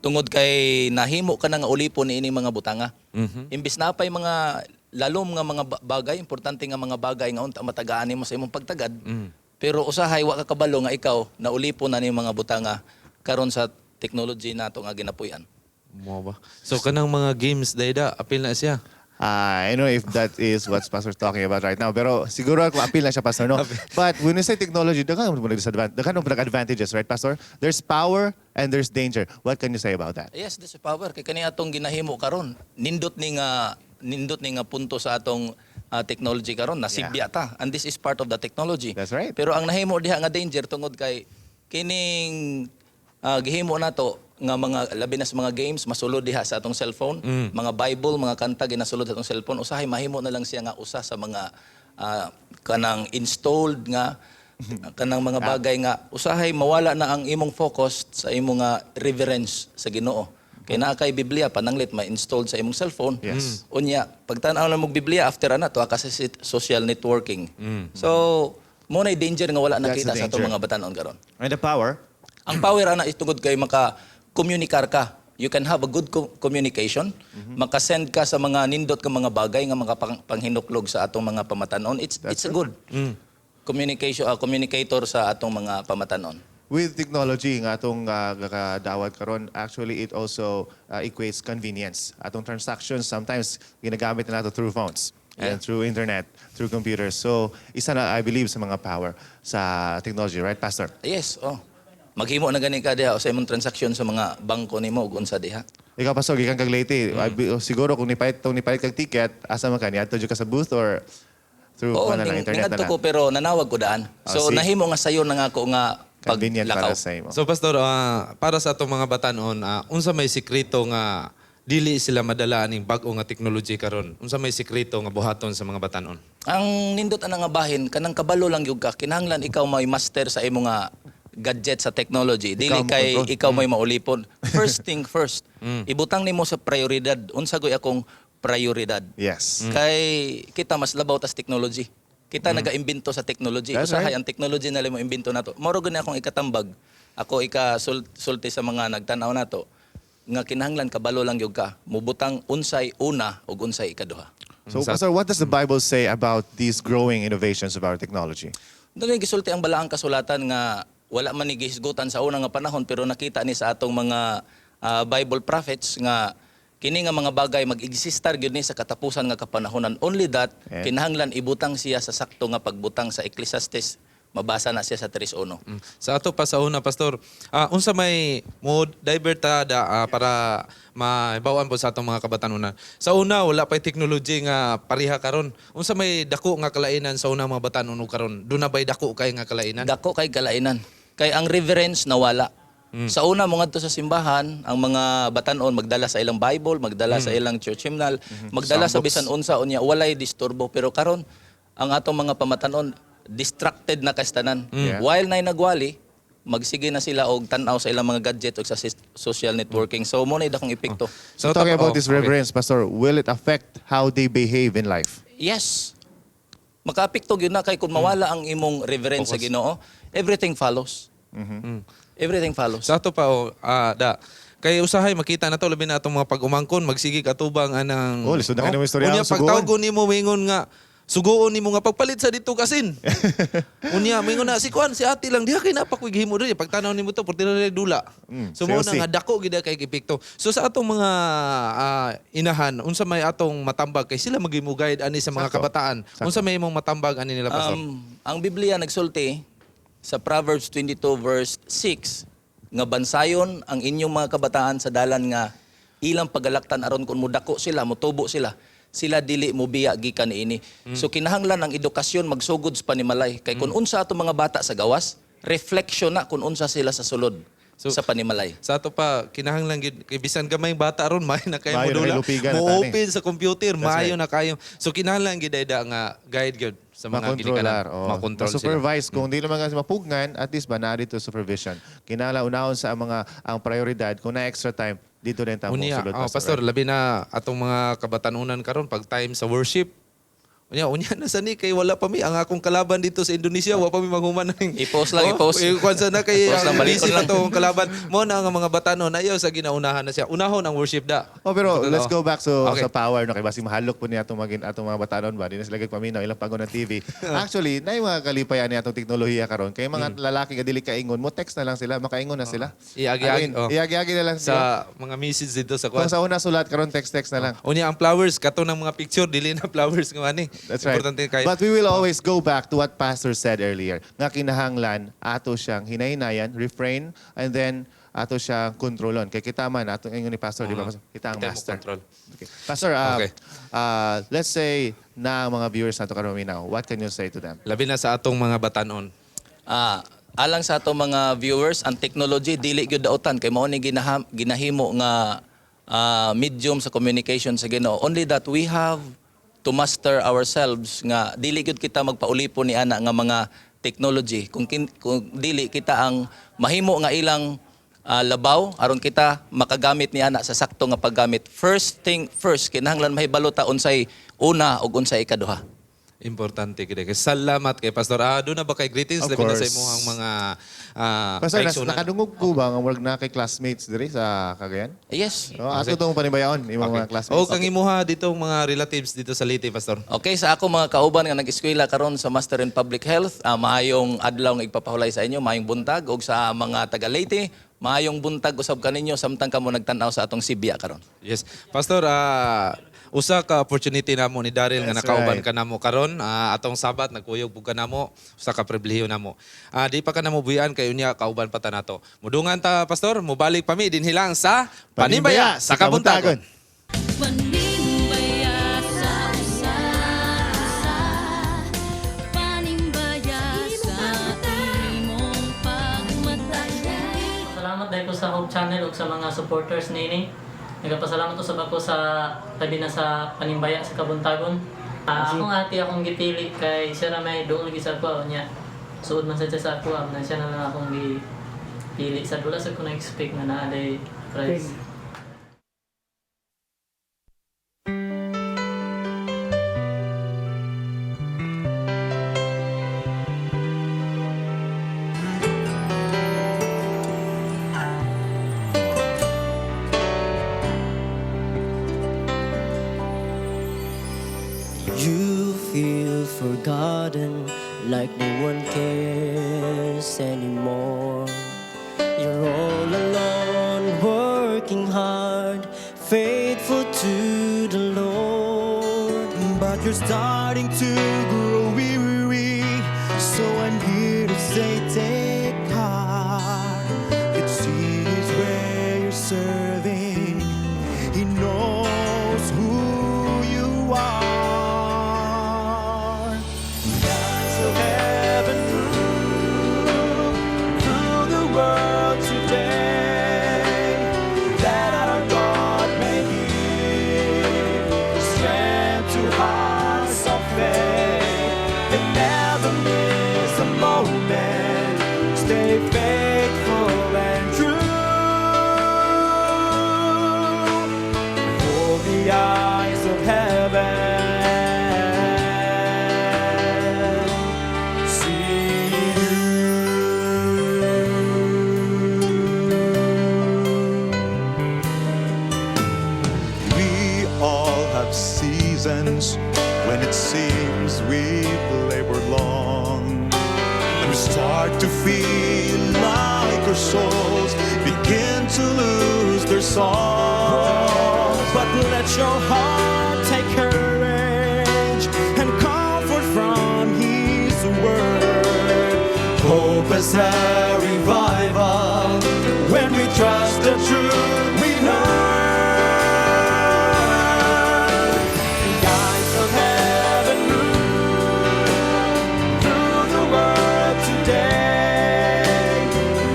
tungod kay nahimo ka na nga ulipon niini mga butanga. Imbis na pay mga lalom nga mga bagay, importante nga mga bagay nga unta matagaan nimo sa imong pagtagad. Pero usahay wa ka kabalo nga ikaw naulipon na ni mga butanga karon sa technology nato nga ginapuy-an. Mo ba? So kanang mga games dayda apil na siya. I don't know if that is what Pastor's talking about right now. Pero siguro kung appeal na siya, Pastor, no? But when you say technology, daghan mo disadvantage, daghan mo advantages, right, Pastor? There's power and there's danger. What can you say about that? Yes, there's power kay kani atong ginahimo karon. Nindot ni nga punto sa atong technology karon, nasibya ta. And this is part of the technology. That's right. Pero ang nahimo diha nga danger tungod kay kining gihimo nato nga mga labi na sa mga games masulod diha sa atong cellphone, mga Bible, mga kanta ginasulod sa atong cellphone, usahay mahimo na lang siya nga usa sa mga kanang installed nga kanang mga bagay nga usahay mawala na ang imong focus sa imong nga reverence sa Ginoo. Kay naa kay Biblia pananglit ma-installed sa imong cellphone. Yes. Unya, pagtan-aw na mong Biblia after ana to ka sa social networking. So, mo na danger nga wala That's nakita the sa atong danger. mga batan-on karon. And the power? Ang power ana is tungod kay maka-communicar ka. You can have a good communication. Makasend ka sa mga nindot ka mga bagay nga mga panghinuklog sa atong mga pamatanon. It's a good communication communicator sa atong mga pamatanon. With technology nga atong gakadawat karon, actually it also equates convenience. Atong transactions sometimes ginagamit na nato through phones and through internet, through computers. So, isa na I believe sa mga power sa technology, right, Pastor? Yes, oh. Maghimo na gani ka diha sa imong transaksyon sa mga bangko nimo ug unsa diha. Ikaw, Pastor, gikan kag Leyte. Siguro kung nipalit kag ticket, asa man ka niadto jud ka sa booth or through Oo, kuan na lang, internet na ningadto lang? ko pero nanawag ko daan. Oh, So see? nahimo nga sayo na nga ako nga Convenient paglakaw. para sa imo. So pastor, para sa atong mga batanon, unsa may sikreto nga dili sila madala aning bag-o nga technology karon? Unsa may sikreto nga buhaton sa mga batanon? Ang nindot ana nga bahin kanang kabalo lang gyud ka, kinahanglan ikaw may master sa imo nga gadget sa technology. Dili Ikaw mo kay control. ikaw may maulipon. First thing first, ibutang nimo sa prioridad. Unsa goy akong prioridad? Yes. Kay kita mas labaw tas technology. Kita nagaimbento sa technology. That's Usahay right. ang technology na lang mo imbento nato. Moro gani akong ikatambag. Ako ikasulti sa mga nagtan-aw nato nga kinahanglan kabalo lang gyud ka. Mubutang unsay una ug unsay ikaduha. So, Pastor, what does the Bible say about these growing innovations of our technology? Doon gisulti ang balaang kasulatan nga wala man ni gihisgutan sa una nga panahon, pero nakita ni sa atong mga Bible prophets nga kini nga mga bagay mag-existar gyud ni sa katapusan nga kapanahonan. Only that kinahanglan ibutang siya sa sakto nga pagbutang. Sa Ecclesiastes, mabasa na siya sa 3:1. Sa ato pa sa una, Pastor, unsa may mo divert ta da, para mahibaw-an po sa atong mga kabatanunan. Sa una wala pay technology nga pareha karon. Unsa may dako nga kalainan sa una mga batanon ug karon? Duna bay dako kay nga kalainan? Dako kay kalainan. Kay ang reverence nawala. Sa una mo ngadto sa simbahan, ang mga batanon magdala sa ilang Bible, magdala sa ilang church hymnal, magdala sa Songboks. bisan unsa, unya walay disturbo. Pero karon ang atong mga pamatanon distracted na kastanan. While nay nagwali, magsige na sila og tan-aw sa ilang mga gadget og sa social networking. So mo na dakong epekto. So, talking about this reverence, Pastor, will it affect how they behave in life? Yes. Makaapekto gyud na kay kung mawala ang imong reverence sa Focus. Ginoo, everything follows. Everything follows. Sa ato pa oh, da kay usahay makita na to, labi na atong mga pag-umangkon magsige katubang anang Oh, lisod na kayo ng istorya Unya ang sugoon. pagtawag ko nimo mingon nga sugoon nimo nga pagpalit sa dito kasin. Unya mingon na si kuan si ate lang diha kay napakoy gihimo diri pagtanaw nimo to porti na dula. So mo na seriously. nga dako gid kay epekto. So sa atong mga inahan, unsa may atong matambag kay sila maghimo guide ani sa mga Sakto. kabataan? Sakto. Unsa may imong matambag ani nila, Pastor? Ang Biblia nagsulti sa Proverbs 22 verse 6 nga bansayon ang inyong mga kabataan sa dalan nga ilang pagalaktan aron kung mudako sila, mutubo sila, sila dili mobiya gikan niini. So kinahanglan ang edukasyon magsugod sa panimalay kay kung unsa ato mga bata sa gawas, reflection na kung unsa sila sa sulod sa panimalay. Sa ato pa kinahanglan gyud kay bisan gamay bata ron maayo na kayo Maayo na modula. kayo lupigan na Mo tani. open sa computer, That's maayo right. na kayo. So kinahanglan gyud da nga guide gyud sa mga Makontrolar. ginikanan. Oh. Makontrol sila. Ma-supervise. Kung di naman kasi mapugngan, at least ba naa dito supervision. Kinahanglan unahon sa mga ang prioridad. Kung na extra time, dito rin tamong Unya, sulod, oh, Pastor, right? labi na atong mga kabatanunan karon pag time sa worship. Unya, unya na sa ni kay wala pa mi ang akong kalaban dito sa Indonesia, wa pa mi maghuman ning. I-post lang, i-post. Kuan sa na kay I-post lang, ang balikon busy pa lang. tong kalaban. Mo na ang mga batanon ayaw sa ginaunahan na siya. Unahon ang worship da. Oh, pero Totoo. let's go back so Okay. sa power no kay basig mahalok po niya atong magin atong mga batanon ba di na sila gagpaminaw ilang pagod ng TV. Actually, na yung mga kalipayan niya atong teknolohiya karon kay mga lalaki nga dili kaingon mo text na lang sila, makaingon na sila. Iagi-agi, I mean, oh. Iagi-agi na lang sila. Sa mga message dito sa Kung kuan. sa una sulat karon text text na lang. Unya ang flowers kato ng mga picture dili na flowers nga ani. That's right. Importante kay But we will always go back to what Pastor said earlier. Nga kinahanglan ato siyang hinaynayan, refrain, and then ato siyang kontrolon. Kay kita man atong ingon ni Pastor, di ba? Pastor? Kita ang Kita mo master. control. Okay. Pastor, Okay. let's say na ang mga viewers nato karon now, what can you say to them? Labi na sa atong mga batanon. Alang sa ato mga viewers, ang technology dili gyud daotan kay mao ni ginahimo nga medium sa communication sa Ginoo. Only that we have to master ourselves nga dili gyud kita magpaulipon ni ana nga mga technology. Kung dili kita ang mahimo nga ilang labaw aron kita makagamit ni ana sa sakto nga paggamit. First thing first, kinahanglan mahibalo ta unsay una ug unsay ikaduha. Importante gid kay. Salamat kay Pastor. Doon na ba kay greetings Of labi na sa course. imong mga Pastor, kaigsunan? nakadungog ko ba nga murag na kay classmates diri sa Cagayan? Yes. Oh, ato tong panibayaon imong mga classmates. O kang imuha dito mga relatives dito sa Leyte, Pastor. Okay, sa ako mga kauban nga nag-eskwela karon sa Master in Public Health, maayong adlaw nga igpapahulay sa inyo, maayong buntag ug sa mga taga Leyte, maayong buntag usab kaninyo samtang kamo nagtan-aw sa atong Sibya karon. Yes. Pastor, usa ka opportunity namo ni Daryl nga That's nakauban right. ka namo karon, atong Sabat nagkuyog pug ka namo, usa ka pribilehiyo namo. Di pa ka namo buyan kay unya kauban pa ta nato. Mudungan ta, Pastor, mobalik pa mi dinhi lang sa Panimbaya sa Kabuntagon. Panimbaya sa usa, panimbaya sa imong pagmata. Salamat dahil ko sa Hope Channel ug sa mga supporters nini. Nagapasalamat usab ako sa labi na sa Panimbaya sa Kabuntagon. Akong ate akong gipili kay siya ra may duol gi sa ako niya. Suod man sad siya sa ako na siya na lang akong gipili sa dula sa ko na expect nga naa day prize. You feel forgotten, like no one cares anymore. You're all alone, working hard, faithful to the Lord. But you're starting to grow weary, so I'm here to say, take heart. God sees where you're serving, He knows who you are. The eyes of heaven move through the world today, that our God may give strength to hearts of faith. They never miss a moment. Stay faithful and true. For the eyes of heaven see you. We all have seasons when it seems we've labored long. And we start to feel like our souls begin to lose their song. But let your heart take courage and comfort from His word. Hope is a revival when we trust the truth we learn. The eyes of heaven move through the world today,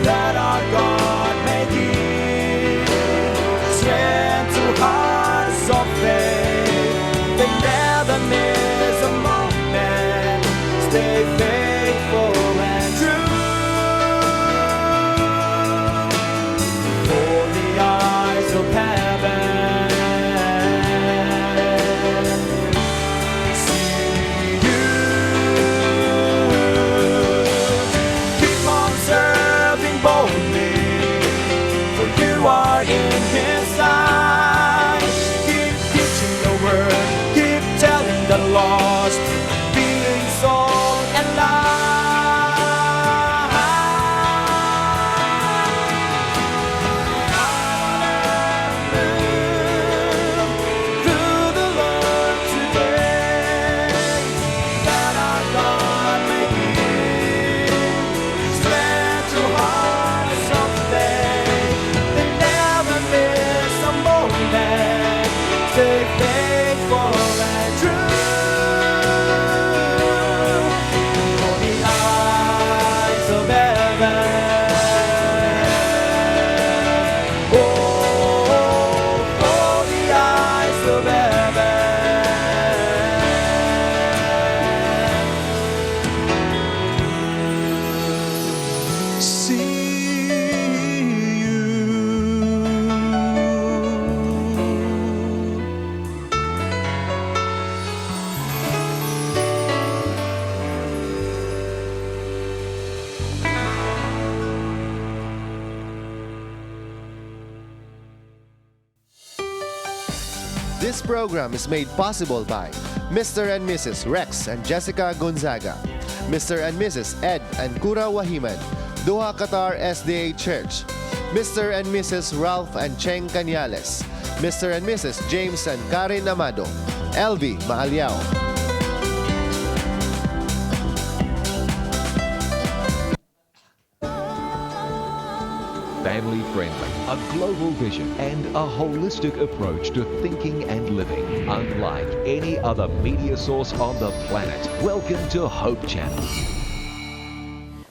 that our God may give strength to hearts of faith. They never miss a moment. Stay faithful and true. For the eyes of heaven see you. Keep on serving boldly, for you are in His sight. Keep teaching the word, keep telling the lost, being salt and light. Through the Lord today, that our God may give strength to hearts of faith. They never miss a moment. Stay faithful and true. For the eyes of heaven, oh, for the eyes of heaven. See you. This program is made possible by Mr. and Mrs. Rex and Jessica Gonzaga, Mr. and Mrs. Ed and Kura Wahiman, Doha Qatar SDA Church, Mr. and Mrs. Ralph and Cheng Cañales, Mr. and Mrs. James and Karen Amado, LV Maaliao. Family friendly, a global vision, and a holistic approach to thinking and living, unlike any other media source on the planet. Welcome to Hope Channel.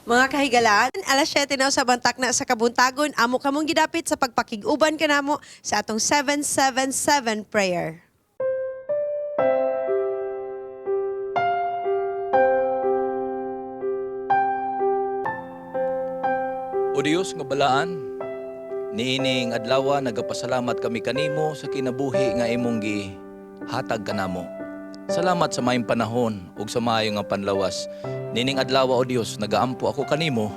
Mga kahigalaan, alas 7 na sa bantak na sa kabuntagon, amo kamong gidapit sa pagpakig-uban kanamo sa atong 777 prayer. O Dios nga balaan, niining adlawa nagapasalamat kami kanimo sa kinabuhi nga imong gihatag kanamo. Salamat sa maayong panahon ug sa maayo nga panlawas. Niining adlawa, O Dios, nagaampo ako kanimo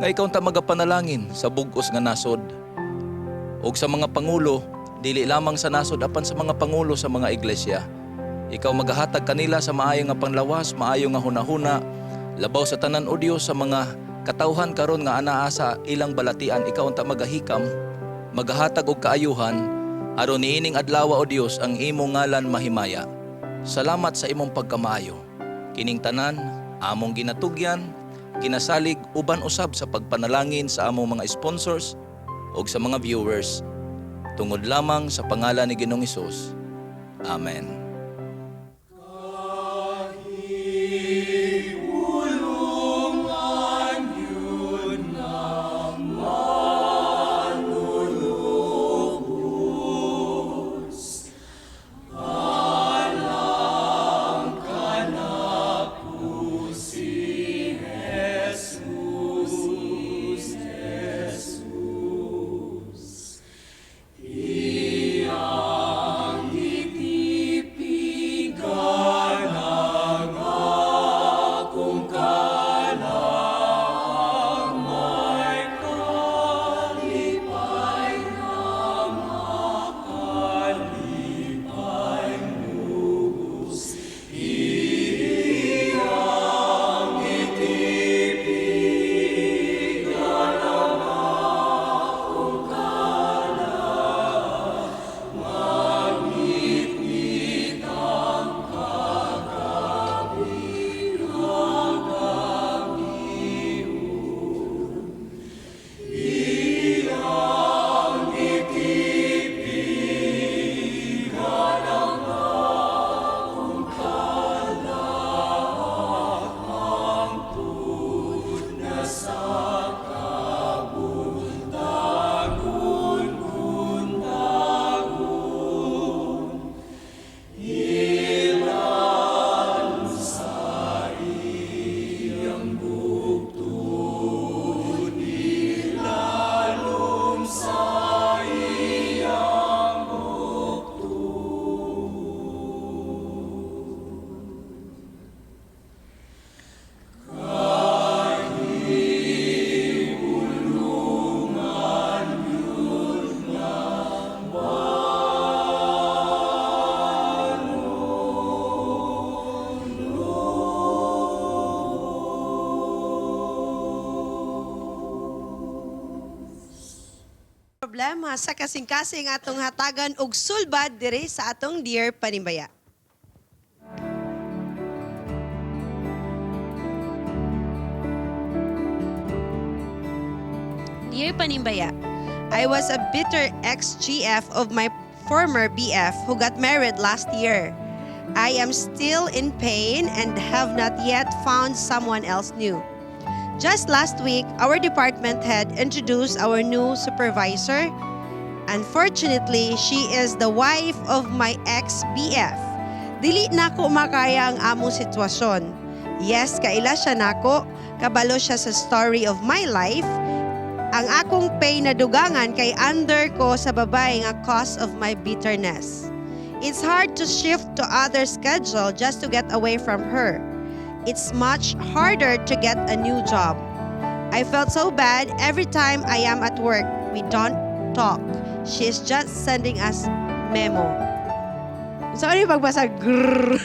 nga ikaw ta magapanalangin sa bug-os nga nasod ug sa mga pangulo, dili lamang sa nasod apan sa mga pangulo sa mga iglesia. Ikaw magahatag kanila sa maayo nga panglawas, maayo nga hunahuna, labaw sa tanan o Dios sa mga katawhan karon nga anaa sa ilang balatian, ikaw unta magahikam, magahatag og kaayuhan aron niining adlaw o Dios ang imong ngalan mahimaya. Salamat sa imong pagkamaayo. Kining tanan among ginatugyan, ginasalig uban usab sa pagpanalangin sa among mga sponsors ug sa mga viewers tungod lamang sa pangalan ni Ginoong Hesus. Amen. Ulungan yun na manunubos. Alam ka na po si Jesus, Jesus. Iyang gitipigan ang akong kalag, may kalipay na makalipay lubos. Iyang gitipigan ang akong kalag, magnitnit ang kagabi, kagabion. Iyang gitipigan ang akong kalag, hangtod na sa kabuntagon, buntagon. Ilalom sa iyang bukton, ilalom sa iyang bukton. Kahigulungan yun na manunubos. Problema sa kasing-kasing atong hatagan og sulbad diri sa atong Dear Panimbaya. Dear Panimbaya, I was a bitter ex-GF of my former BF who got married last year. I am still in pain and have not yet found someone else new. Just last week, our department head introduced our new supervisor. Unfortunately, she is the wife of my ex-BF. Dili na ko makaya ang among sitwasyon. Yes, kaila siya nako, kabalo siya sa story of my life. Ang akong pay na dugangan kay under ko sa babae nga cause of my bitterness. It's hard to shift to other schedule just to get away from her. It's much harder to get a new job. I felt so bad every time I am at work. We don't talk. She's just sending us memo. So ano yung pagbasa? Grrr.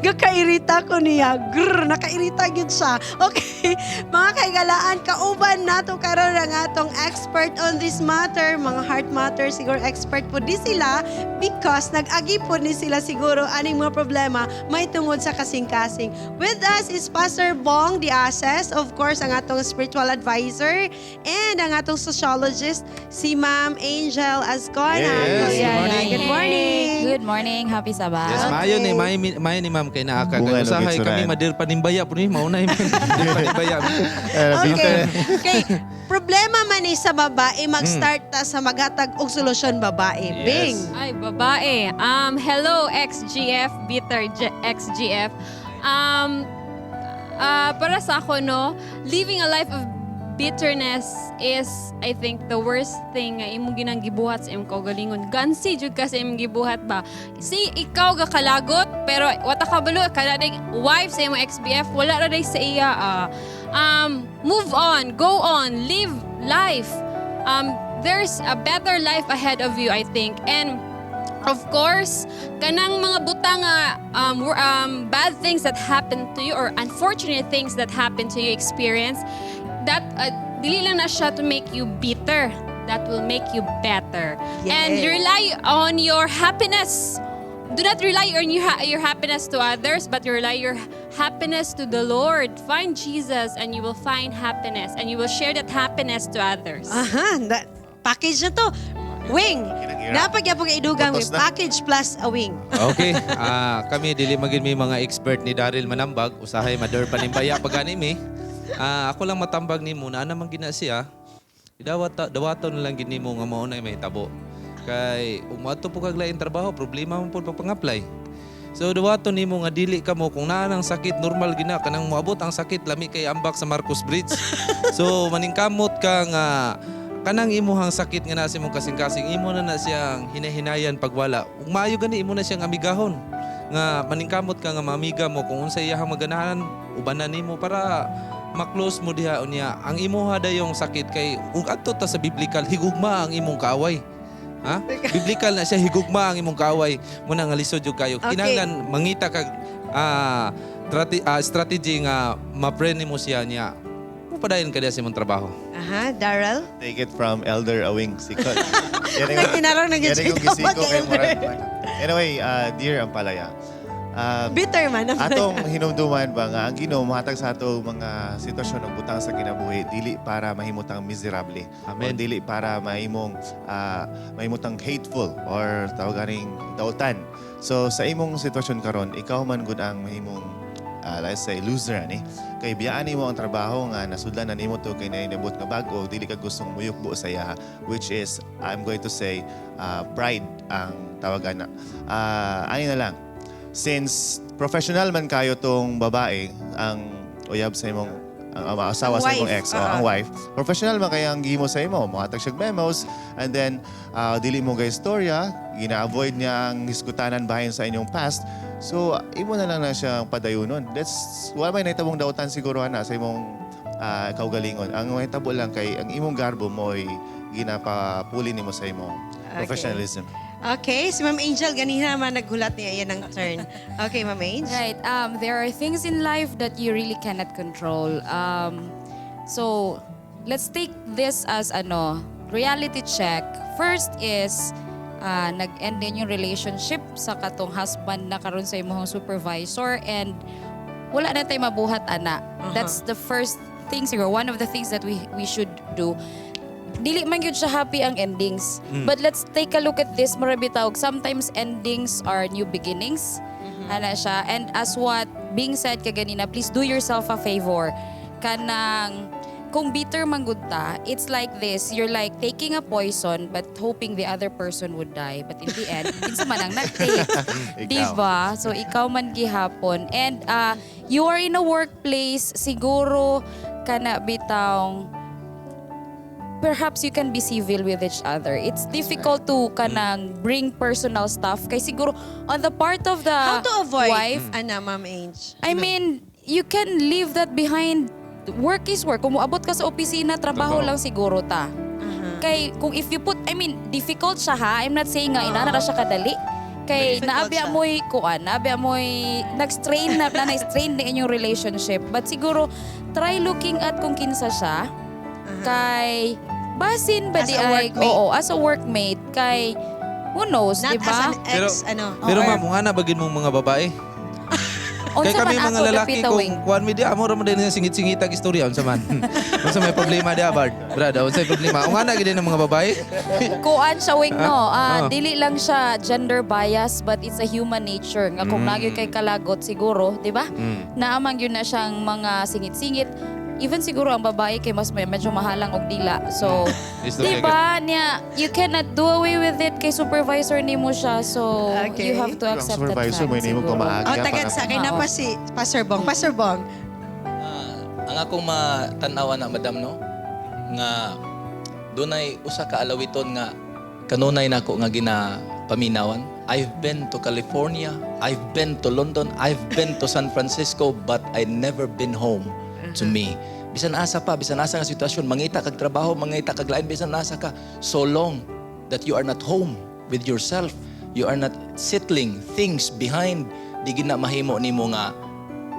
Gakairita ko niya. Grrr, nakairita gyud siya. Okay, mga kaigalaan, kauban nato karon ang atong expert on this matter, mga heart matter, siguro expert po di sila because nag-agi po ni sila siguro aning mga problema may tungod sa kasing-kasing. With us is Pastor Bong Diases, of course, ang atong spiritual advisor and ang atong sociologist, si Ma'am Angel Ascona. Yes, good morning. Good morning. Good morning. Happy Sabbath. Yes, maayo ni, maayo ni ma'am kay naa ka. Bunga Kay no, usahay gitsuran. kami madir panimbaya po ni mauna yung madir panimbaya. Okay. Okay. Problema man ni sa babae, mag-start ta sa maghatag og solusyon babae. Bing. Ay, babae. Hello, XGF, bitter XGF. Para sa ako, no, living a life of bitterness is, I think, the worst thing nga imong ginang gibuhat sa imong kaugalingon. Gansi jud ka sa imong gibuhat ba? Si ikaw ga kalagot, pero wata ka balo, kada ding wife sa imong XBF, wala ra day sa iya. Move on, go on, live life. There's a better life ahead of you, I think. And Of course, kanang mga butang nga bad things that happen to you or unfortunate things that happen to you experience, that dili lang na siya to make you bitter. That will make you better. And rely on your happiness. Do not rely on your happiness to others, but rely your happiness to the Lord. Find Jesus and you will find happiness and you will share that happiness to others. Aha, that, package na to. Wing, napagyapong idugang Utos with na. Package plus a wing. Okay, kami dili magin may mga expert ni Daryl manambag, usahay mador panimbaya pag mi. Ako lang matambag nimo na naman gina siya. Idawat dawaton na lang gid nimo nga mao na may tabo. Kay umadto po kag lain trabaho, problema man pud pag-apply. So dawaton nimo nga dili kamo kung naa nang sakit, normal gina kanang moabot ang sakit, lami kay ambak sa Marcos Bridge. So maningkamot ka nga kanang imuhang sakit nga nasa imong kasing-kasing, imo na na siyang hinahinayan pagwala. Ug maayo gani imo na siyang amigahon. Nga maningkamot ka nga maamiga mo kung unsa iyahang maganahan, ubanan nimo para ma-close mo diha. Unya ang imuha dayong sakit kay ug adto ta sa biblical, higugma ang imong kaaway. Ha? Biblical na siya, higugma ang imong kaaway. Muna nga lisod jud kayo. Kinahanglan mangita kag strategy nga ma-friend nimo siya niya. Mupadayon ka diha sa imong trabaho. Aha, Daryl? Take it from Elder Awing Sikot. Nagtinarong na gyud Yan siya yung gisiko kay elder. Murag. Anyway, dear Ampalaya, Bitter man ang atong hinumduman ba nga ang Ginoo mohatag sa ato mga sitwasyon ug butang sa kinabuhi dili para mahimutang miserable. Amen. O dili para mahimutang hateful or tawag ganing dautan. So sa imong sitwasyon karon, ikaw man gud ang mahimong let's say loser ani kay biyaan nimo ang trabaho nga nasudlan na nimo to kay nainabot nga bag-o, dili ka gustong muyukbo sa iyaha, which is I'm going to say pride ang tawagan na. Ani na lang, since professional man kayo tong babae, ang uyab sa imong ang asawa Ang sa imong wife, ex o ang wife, professional man kaya ang gihimo sa imo, mohatag siya memos and then dili mo gay istorya, gina-avoid niya ang hiskutanan bahin sa inyong past, so imo na lang na siyang padayunon. That's wala may nahitabong dautan siguro ana sa imong kaugalingon. Ang mahitabo lang kay ang imong garbo mo'y ginapapuli nimo sa imong professionalism. Okay, si Ma'am Angel, ganina man naghulat niya yan ang turn. Okay, Ma'am Angel. Right. There are things in life that you really cannot control. So, let's take this as ano, reality check. First is, nag-end din yung relationship sa katong husband na karon sa imong supervisor and wala na tayo mabuhat ana. That's the first thing siguro. One of the things that we should do. Dili man gyud siya happy ang endings. But let's take a look at this, mura bitaw. Sometimes endings are new beginnings. Ana siya. And as what being said kaganina, please do yourself a favor. Kanang kung bitter man gud ta, it's like this. You're like taking a poison but hoping the other person would die. But in the end, kinsa man ang nag-take. Ikaw. Diba? So ikaw man gihapon. And you are in a workplace, siguro kana bitawng perhaps you can be civil with each other. It's difficult to kanang bring personal stuff kay siguro on the part of the How to avoid, wife, ana, Ma'am Ange? I mean, you can leave that behind. Work is work. Kung moabot ka sa opisina, trabaho Trabaho. lang siguro ta. Kay kung if you put, I mean, difficult siya ha. I'm not saying nga inana ra siya kadali. Kay Difficult naabya siya. mo'y kuan, naabya mo'y nag-strain na na na-strain na inyong relationship. But siguro try looking at kung kinsa siya. Kay basin ba As di a ay workmate. oo, as a workmate kay who knows, Not di ba? as an ex, ano. Pero ma'am, kung ana bagin mong mga babae. Kay Unsa kami man mga ato, lalaki dapita, kung wing? kuan mi diha, amo ra man din ang singit-singitag istorya, unsa man. Unsa may problema diha, Bard? Brad, unsa may problema? Kung ana gid ng mga babae. Kuan siya, wing, no. Dili lang siya gender bias but it's a human nature nga kung nagyo kay kalagot siguro, di ba? Naamang yun na siyang mga singit-singit. Even siguro ang babae kay mas medyo mahalang og dila. So, Istorya di ba niya, you cannot do away with it kay supervisor nimo siya. So, you have to Ang accept that supervisor fact mo ini mo siguro. pamaagi. Oh, tagad sa kay na pa si Pastor Bong. Pastor Bong. Ang akong matanawa na, madam, no, nga dunay usa ka alawiton nga kanunay nako nga ginapaminawan. I've been to California, I've been to London, I've been to San Francisco, but I never been home to me. Bisan asa pa, bisan asa nga sitwasyon, mangita kag trabaho, mangita kag lain, bisan asa ka, so long that you are not home with yourself, you are not settling things behind, di gid na mahimo nimo nga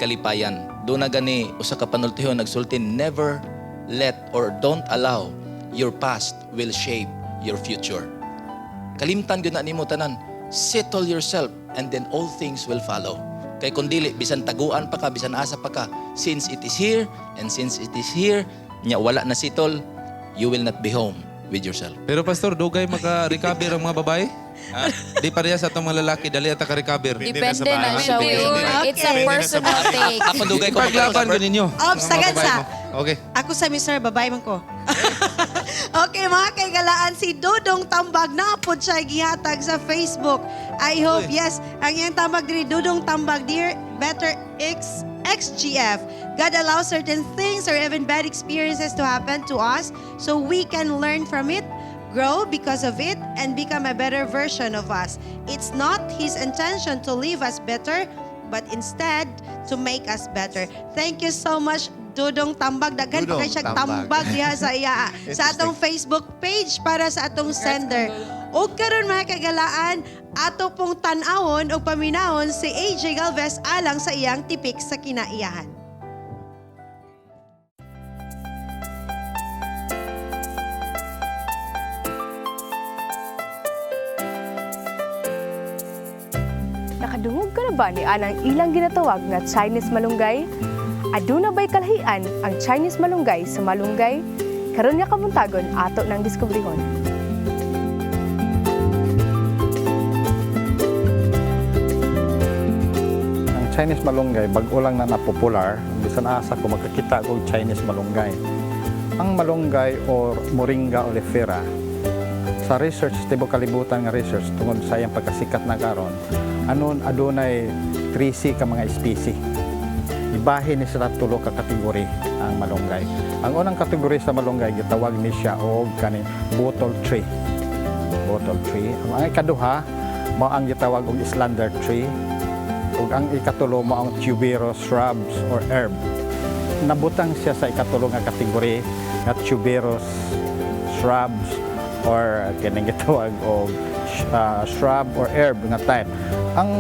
kalipayan. Do na gani usa ka panultihon nagsulti, never let or don't allow your past will shape your future. Kalimtan gyud na nimo tanan. Settle yourself and then all things will follow. Kay kung dili, bisan taguan pa ka, bisan asa pa ka, since it is here and since it is here, nya wala na settle, you will not be home with yourself. Pero pastor, dugay maka-recover ang mga babae? Di pareha sa atong mga lalaki, dali ata ka-recover. Depende na siya. It's a personal take. Ako dugay ko Paglaban ko ninyo. Ops, sagad Mga babae sa. mo. Okay. Ako sa Mr. Babae man ko. Okay, mga kaigalaan, si Dudong Tambag na po siya gihatag sa Facebook. I hope, yes, ang iyang tambag diri, Dudong Tambag, dear Better X XGF. God allows certain things or even bad experiences to happen to us so we can learn from it, grow because of it, and become a better version of us. It's not His intention to leave us better, but instead to make us better. Thank you so much, Dudong Tambag. Daghan pa Dudong kay siya Tambag. tambag diha sa iya sa atong Facebook page para sa atong sender. Og karon mga kagalaan, ato pong tan-awon og paminahon si AJ Galvez alang sa iyang tipik sa kinaiyahan. Nakadungog ka na ba ni anang ilang ginatawag nga Chinese malunggay? Aduna ba'y kalahian ang Chinese malunggay sa malunggay? Karon nga kabuntagon ato nang diskubrihon. Ang Chinese malunggay, bag-o lang na napopular, bisan asa ko magkakita og Chinese malunggay. Ang malunggay or Moringa oleifera, sa research, tibuok kalibutan nga research tungod sa iyang pagkasikat na karon, anon adunay 13 ka mga species. Ibahin ni sila tulo ka kategory ang malunggay. Ang unang kategory sa malunggay gitawag ni siya og kaning bottle tree. Bottle tree. Ang ikaduha mao ang gitawag og islander tree ug ang ikatulo mao ang tuberous shrubs or herb. Nabutang siya sa ikatulo nga kategory nga tuberous shrubs or kining gitawag og shrub or herb nga type. Ang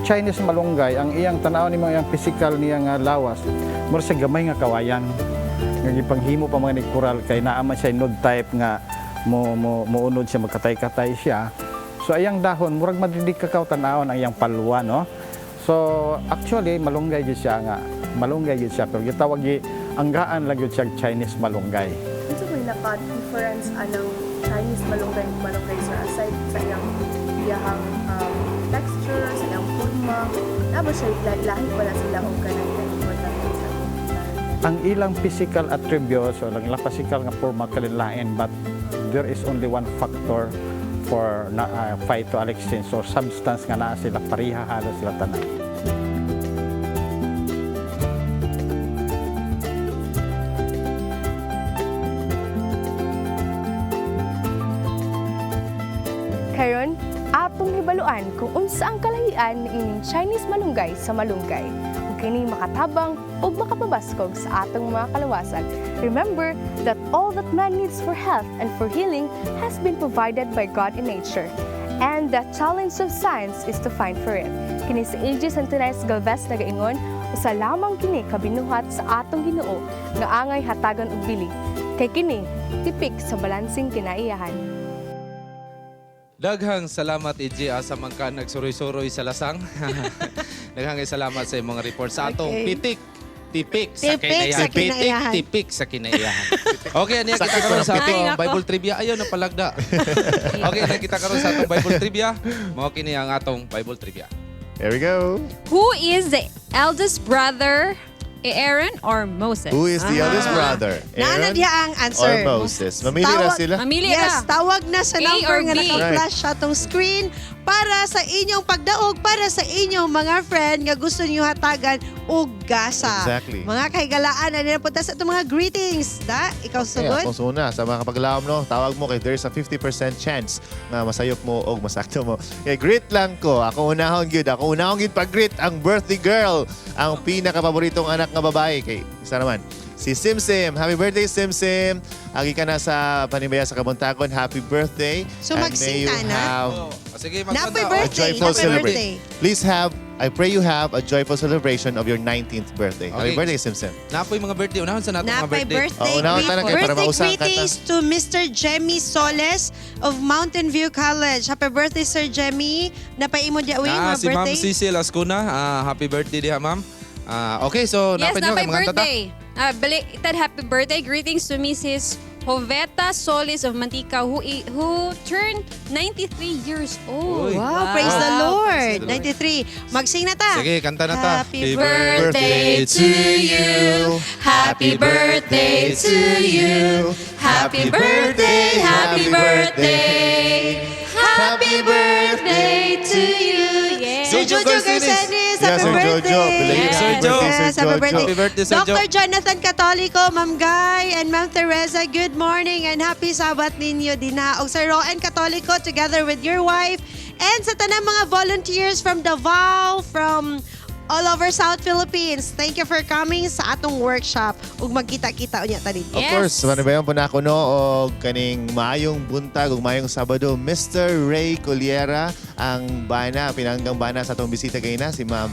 Chinese malunggay, ang iyang tanaw nimo, iyang physical niya nga lawas, mura sa gamay nga kawayan. Nga gipanghimo pa mga ni coral kay naa man siya node type nga mo mo mounod siya, magkatay-katay siya. So ayang dahon murag madili ka tan-awon ang iyang palwa, no. So actually malunggay gyud siya nga malunggay gyud siya, pero gitawag gi anggaan lang gyud siya Chinese malunggay. Unsa may naka-difference anang Chinese malunggay ug malunggay, sir, aside sa iyang iyahang texture, sa iyang forma, naa ba siya lahi ba na sila og kanang importante sa Ang ilang physical attributes o ang ilang physical nga forma kalilain, but there is only one factor for na, phytoalexins or substance nga naa sila pareha halos sila tanan. Karon, atong hibaluan kung unsa ang kalahian niining Chinese malunggay sa malunggay. Ug kini makatabang ug makapabaskog sa atong mga kalawasan. Remember that all that man needs for health and for healing has been provided by God in nature. And the challenge of science is to find for it. Kini si AJ Santinez Galvez nagaingon, usa lamang kini kabinuhat sa atong Ginoo nga angay hatagan og bili. Kay kini tipik sa balansing kinaiyahan. Daghang salamat, EJ, asa man ka nagsuroy-suroy sa lasang. Daghang salamat sa imong report sa atong pitik tipik sa Tipik sa kinaiyahan. Pitik kinaiyahan. tipik sa kinaiyahan. Okay, niya kita Sakit karon ko ng sa pitik. atong Ay, nako. Bible trivia. Ayaw na palagda. Okay, na kita karon sa atong Bible trivia. Mao kini ang atong Bible trivia. There we go. Who is the eldest brother, Aaron or Moses? Who is the eldest brother? Naa na Aaron diha ang answer. or Moses? Mamili na sila. Mamili yes, ra. tawag na sa A number or nga B? naka-flash sa atong screen para sa inyong pagdaog, para sa inyong mga friend nga gusto niyo hatagan og gasa. Exactly. Mga kahigalaan, ano na punta sa atong mga greetings. Da, ikaw Okay, sugod. akong suna sa mga kapaglaom, no, tawag mo kay there's a 50% chance nga masayop mo o masakto mo. Okay, greet lang ko. Ako unahon gyud. Ako unahon gyud pag-greet ang birthday girl, ang pinakapaboritong anak nga babae kay isa naman. Si Simsim. Happy birthday, Simsim. Agi ka na sa Panimbaya sa Kabuntagon. Happy birthday. So, And may you magsinta na? have Oh, Sige, Napoy A birthday. joyful Napoy celebration. birthday. Please have, I pray you have a joyful celebration of your 19th birthday. Happy Okay. birthday, Simpson. Napoy mga birthday. Unahon sa nato mga Napay birthday. birthday. Oo, unahon tanan kay para Birthday mausang kanta. greetings to Mr. Jemmy Soles of Mountain View College. Happy birthday, Sir Jemmy. Napaimo diya uwi, Na, mga si Ma'am birthday. Cecil Ascuna. Happy birthday diha, ma'am. Okay, so Yes, napay nyo napay kay mga tata. birthday. Belated happy birthday. Greetings to Mrs. Joveta Solis of Mantika who turned 93 years old. Uy. Wow, praise the Lord. Praise 93. Magsing na ta. Sige, kanta na ta. Happy birthday to you. Happy birthday to you. Happy birthday, happy birthday. Happy birthday to you. Yeah. Sir Jojo Garcenis, Yeah, happy Sir birthday. Jojo. Belated Sir happy Joe. birthday, Sir Yes, happy Jojo. birthday. Happy birthday, Sir Dr. Joe. Jonathan Catolico, Ma'am Guy, and Ma'am Teresa, good morning and happy Sabbath ninyo din ha. Og Sir Roan Catolico, together with your wife, and sa tanang mga volunteers from Davao, from all over South Philippines. Thank you for coming sa atong workshop. Ug magkita-kita unya ta dito. Of course, panibayan po na ako no og kaning maayong buntag ug maayong Sabado, Mr. Ray Coliera ang bana, pinanggang bana sa atong bisita gayna si Ma'am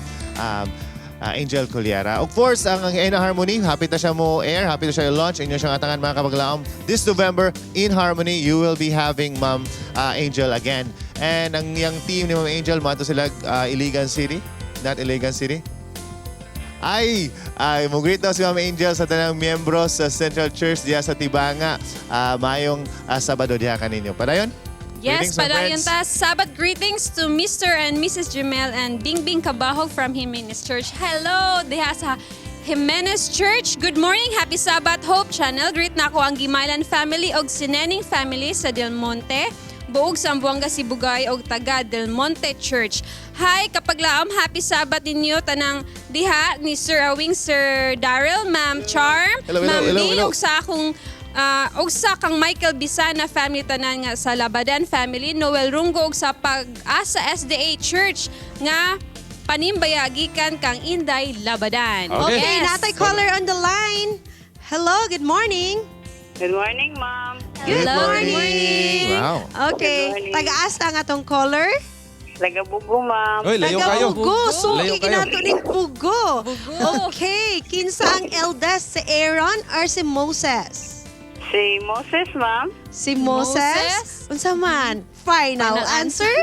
Angel Coliera. Of course, ang In Harmony, happy ta siya mo air, happy ta siya launch inyo siyang atangan, mga kapaglaom. This November in Harmony, you will be having Ma'am Angel again. And ang iyang team ni Ma'am Angel, mato sila Iligan City, not Iligan City. Ay, mo-greet daw si Ma'am Angel sa tanang miyembro sa Central Church diya sa Tibanga. Maayong Sabado diha kaninyo. Padayon? Yes, Greetings, my padayon friends. ta. Sabbath greetings to Mr. and Mrs. Jumel and Bingbing Kabahog from Jimenez Church. Hello, diha sa Jimenez Church. Good morning, happy Sabbath, Hope Channel. Greet na ako ang Gimalan family og Sinening family sa Del Monte. Buog Zamboanga Sibugay og taga Del Monte Church. Hi, kapaglaom, happy Sabbath ninyo tanang diha ni Sir Awing, Sir Daryl, Ma'am Charm, Hello, hello, Ma'am hello, Bill, hello. ug sa akong ug sa kang Michael Bisana family tanan nga sa Labadan family, Noel Runggo ug sa Pag-asa SDA Church nga panimbaya gikan kang Inday Labadan. Okay, Yes. natay caller on the line. Hello, good morning. Good morning, ma'am. Good Hello, good morning. Wow. Okay, Good morning. taga-asa ang atong caller. Taga Bugo, ma'am. Uy, layo kayo. Taga-Bugo. Suki Layo kayo. ginato ning Bugo. Okay, kinsa ang eldest, si Aaron or si Moses? Si Moses, ma'am. Si Moses? Moses? Unsa man? Final, Final answer?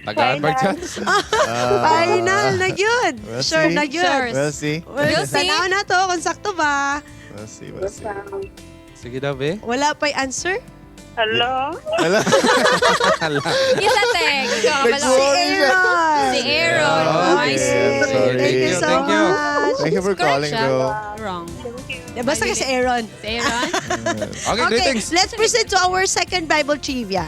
Tagaan ba chance? Final na gyud. We'll Sure see. na gyud. Sure. We'll see. Well, We'll see. tanaw na to kung sakto ba. We'll see. We'll see. Sige daw, be. Wala pa'y answer? Hello? Hello. Isa te, ikaw Nag-worry kabalo. Si Aaron. Si Aaron. Okay, I see. I'm sorry. Thank you so Thank you. much. Thank you for Correct calling, siya. though. Wrong. Basta ka si Aaron. Si Aaron. Okay, greetings. Let's proceed to our second Bible trivia.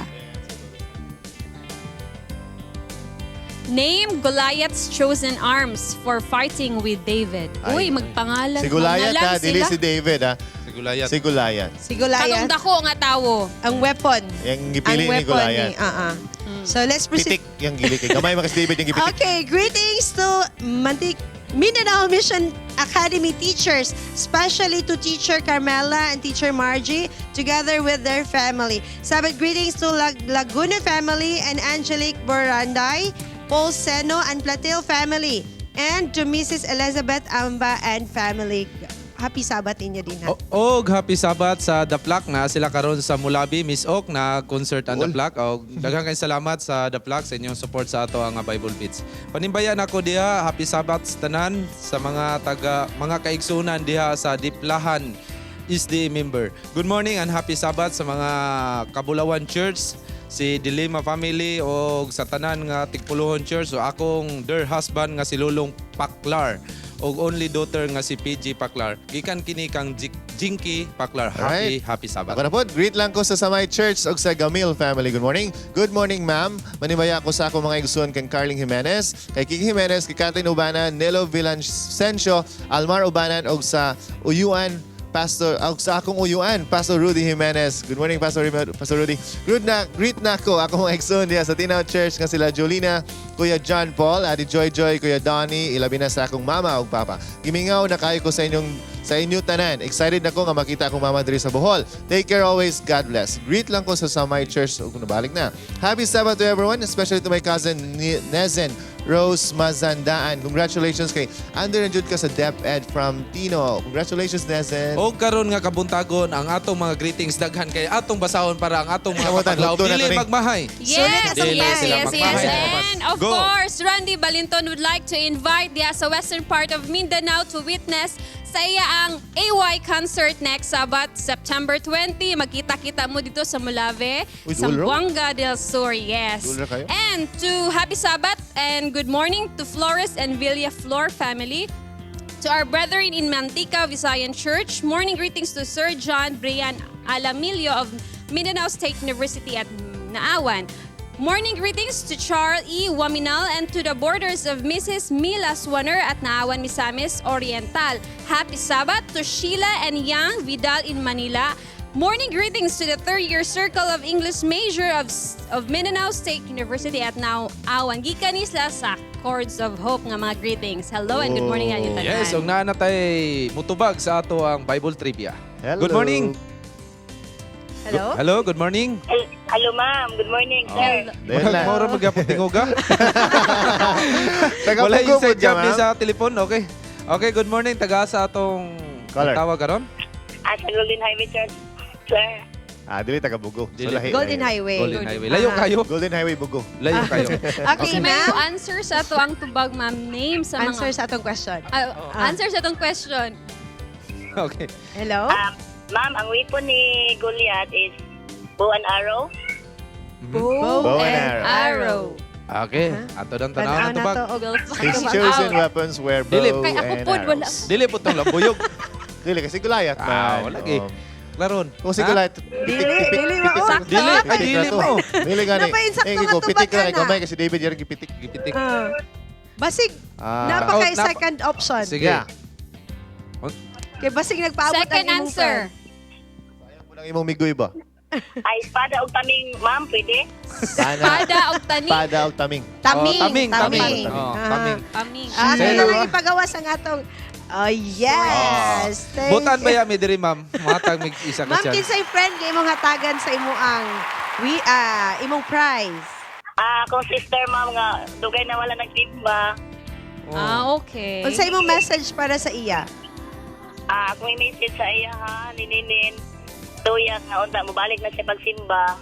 Name Goliath's chosen arms for fighting with David. Ay. Uy, magpangalan. Si Goliath mangalan ha, dili sila. si David ha. Si Goliath. Si Goliath. Si Goliath. Katong dako nga tawo. Ang weapon. Yung Ang gipili ni weapon Goliath. ni, ah. So let's proceed. Pitik yung gili kay. Gamay man kasi David yung gipitik. Okay, greetings to Mantik Mindanao Mission Academy teachers, especially to Teacher Carmela and Teacher Margie, together with their family. Sabbath greetings to Laguna family and Angelique Boranday, Paul Seno and Platil family, and to Mrs. Elizabeth Amba and family. Happy Sabbath inyo din ha. Og happy Sabbath sa The Plaque na sila karon sa Mulabi, Miss Ok na concert ang The Plaque. Og daghan kayong salamat sa The Plaque sa inyong support sa ato ang Bible Beats. Panimbayan ako diha, happy Sabbath sa tanan sa mga taga mga kaigsunan diha sa Diplahan SDA member. Good morning and happy Sabbath sa mga Kabulawan Church, si Dilima family og sa tanan nga Tikpuluhon Church, so akong dear husband nga si Lulong Paklar og only daughter nga si PG Paklar. Gikan kini kang Jinky Paklar. Happy Alright. happy Sabbath. Ako na po, greet lang ko sa Samay Church ug sa Gamil family. Good morning. Good morning, ma'am. Manibaya ko sa akong mga igsoon kang Carling Jimenez, kay Kiki Jimenez, kay Kathleen Ubanan, Nelo Villacencio, Almar Ubanan ug sa Uyuan Pastor ug sa akong uyuan, Pastor Rudy Jimenez. Good morning, Pastor Pastor Rudy. Greet na ko akong mga igsoon diha sa Tinaw Church nga sila Jolina, Kuya John Paul, Ate Joy Joy, Kuya Donnie, ilabi na sa akong mama ug papa. Gimingaw na kayo ko sa inyong Sa inyo tanan. Excited na ko nga makita akong mama diri sa Bohol. Take care always. God bless. Greet lang ko sa Samay Church ug nabalik na. Happy Sabbath to everyone, especially to my cousin Nezen Rose Mazandaan. Congratulations kay under na jud ka sa DepEd from Tino. Congratulations, Nezen. Og karon nga kabuntagon ang atong mga greetings daghan kay atong basahon para ang atong mga Kamutan, kapaglaom hugto na dili to ni. magmahay. Yes, Dili yes, sila yes, yes. magmahay. And of Go. course, Randy Balinton would like to invite the sa western part of Mindanao to witness sa iya ang AY concert next Sabat, September 20. Magkita-kita mo dito sa Molave, Uy, dulo. Zamboanga del Sur. Yes. Dulo kayo? And to Happy Sabbath and good morning to Flores and Villa Flor family. To our brethren in Mantika Visayan Church, morning greetings to Sir John Brian Alamillo of Mindanao State University at Naawan. Morning greetings to Charles E. Waminal and to the borders of Mrs. Mila Swanner at Naawan, Misamis Oriental. Happy Sabbath to Sheila and Yang Vidal in Manila. Morning greetings to the third year circle of English major of Mindanao State University at Naawan. Gikan ni sila sa Chords of Hope nga mga greetings. Hello and good morning oh. Tanan. Yes, ug naa na tay mutubag sa ato ang Bible trivia. Hello. Good morning. Hello? Hello, good morning. Hello, ma'am. Good morning, sir. Murag mura magyapon tingoga. Taga Wala Pugo inside po dyan, job ni ma'am. sa telepon, okay. Okay, good morning taga sa atong Caller. tawag karon. Ah, sa Golden Highway Church, sir. Ah, dili taga Bugo. So, Dili. lahi, Golden lahi. Highway. Golden Highway. Layo kayo. Golden Highway Bugo. Layo kayo. Okay, So may ma'am. answer sa ato ang tubag ma'am name sa mga Answer sa atong question. Ah, answer sa atong question. Okay. Hello? Ma'am, ang weapon ni Goliath is bow and arrow. Bow, Bow and and arrow. Okay, ato dang Tan-aw tanaw na na tubag. to. Og His chosen weapons were bow Dili. Kay ako and pod, wala. arrows. Dili po tong lambuyog. Dili kasi Goliath Ah, man. wala gi. Klaron. Kung si Ha? Goliath, pitik, Dili, pitik, dili pitik. mao. Sakto. Dili, ay Pitik dili na to. mo. Dili gani. Napainsakto Eh, nga ko, pitik tubag na kay ana. gamay kasi David yari gipitik. Gipitik. Ah. Basig, Ah. napa kay Out, napa- second option. Sige. Yeah. Kay basig nagpaabot Second ang imong answer. friend. Unang imong migoy ba? Ay, espada og taming, ma'am, pwede? Pana. Pada og taning. Pada og taming. Taming, Oh, taming, taming. taming. Oh, Ah. taming. Taming. Ah, Sige ano na lang ba? ipagawas ang atong. Oh, yes. Thank Butan ba you. ya mi diri ma'am? Matag mig isa ka Ma'am, chance. kinsay friend nga imong hatagan sa imo ang we imong prize. Ah, akong sister, ma'am, nga dugay na wala nagsimba. Oh. Ah, okay. Unsa imong message para sa iya? Ah, akong i-message sa iya, ha, nininin. Tuya nga, unta, mubalik na siya pagsimba.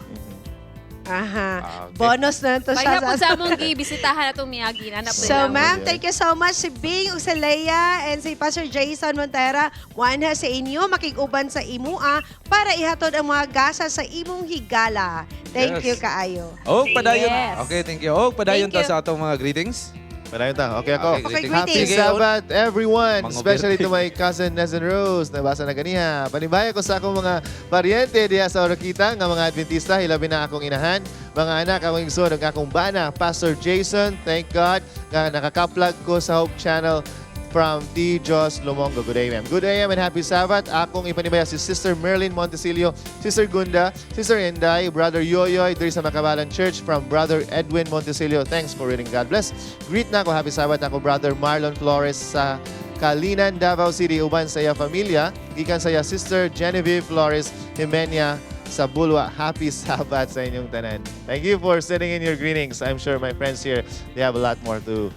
Aha. Ah, okay. Bonus na to siya. Pagka po sa among gibisitahan atong miyagi na So, ma'am, thank you so much si Bing ug si Leia and si Pastor Jason Montera. Wanha sa inyo makig-uban sa imua para ihatod ang mga gasa sa imong higala. Thank Yes. you kaayo. Og padayon. Yes. Okay, thank you. Og padayon Thank ta you. sa atong mga greetings. Padayon ta. Okay ako. Okay, Okay, Happy greetings. Sige, Sabbath, everyone! Mga Especially birthday. to my cousin Nezen Rose. Nabasa na ganiha. Panibaya ko sa akong mga paryente diha sa Oroquita, nga mga Adventista, hilabi na akong inahan. Mga anak, akong igsoon, ug akong bana, Pastor Jason, thank God, nga nakakaplag ko sa Hope Channel from T. Jos Lumongo. Good AM. Good AM and happy Sabbath. Akong ipanibaya si Sister Merlin Montecillo, Sister Gunda, Sister Inday, Brother Yoyoy, diri sa Makabalan Church from Brother Edwin Montecillo. Thanks for reading. God bless. Greet na ako. Happy Sabbath ako, Brother Marlon Flores sa Kalinan, Davao City, uban sa iya familia. Gikan sa iya Sister Genevieve Flores Jimena sa Bulwa. Happy Sabbath sa inyong tanan. Thank you for sending in your greetings. I'm sure my friends here, they have a lot more to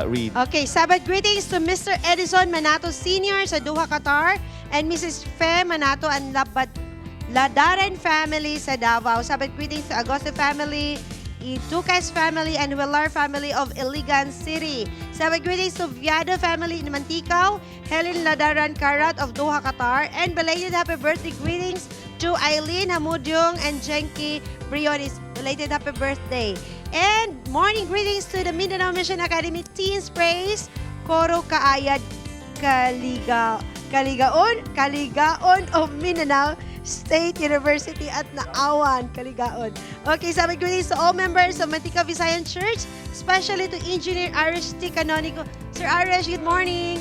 read. Okay, Sabbath greetings to Mr. Edison Manato Sr. sa Doha, Qatar and Mrs. Fe Manato and Ladaren family sa Davao. Sabbath greetings to Agosto family, Itukas family, and Willar family of Iligan City. Sabbath greetings to Viado family in Manticao, Helen Ladaran Karat of Doha, Qatar, and belated happy birthday greetings to Eileen Hamudyong and Jenki Briones. Belated happy birthday. And morning greetings to the Mindanao Mission Academy Teens Praise, Koro Kaayad Kaligaon of Mindanao State University at Naawan, Kaligaon. Okay, sabi greetings to all members of Mantika Visayan Church, especially to Engineer Arish T. Canonico. Sir Arish, good morning.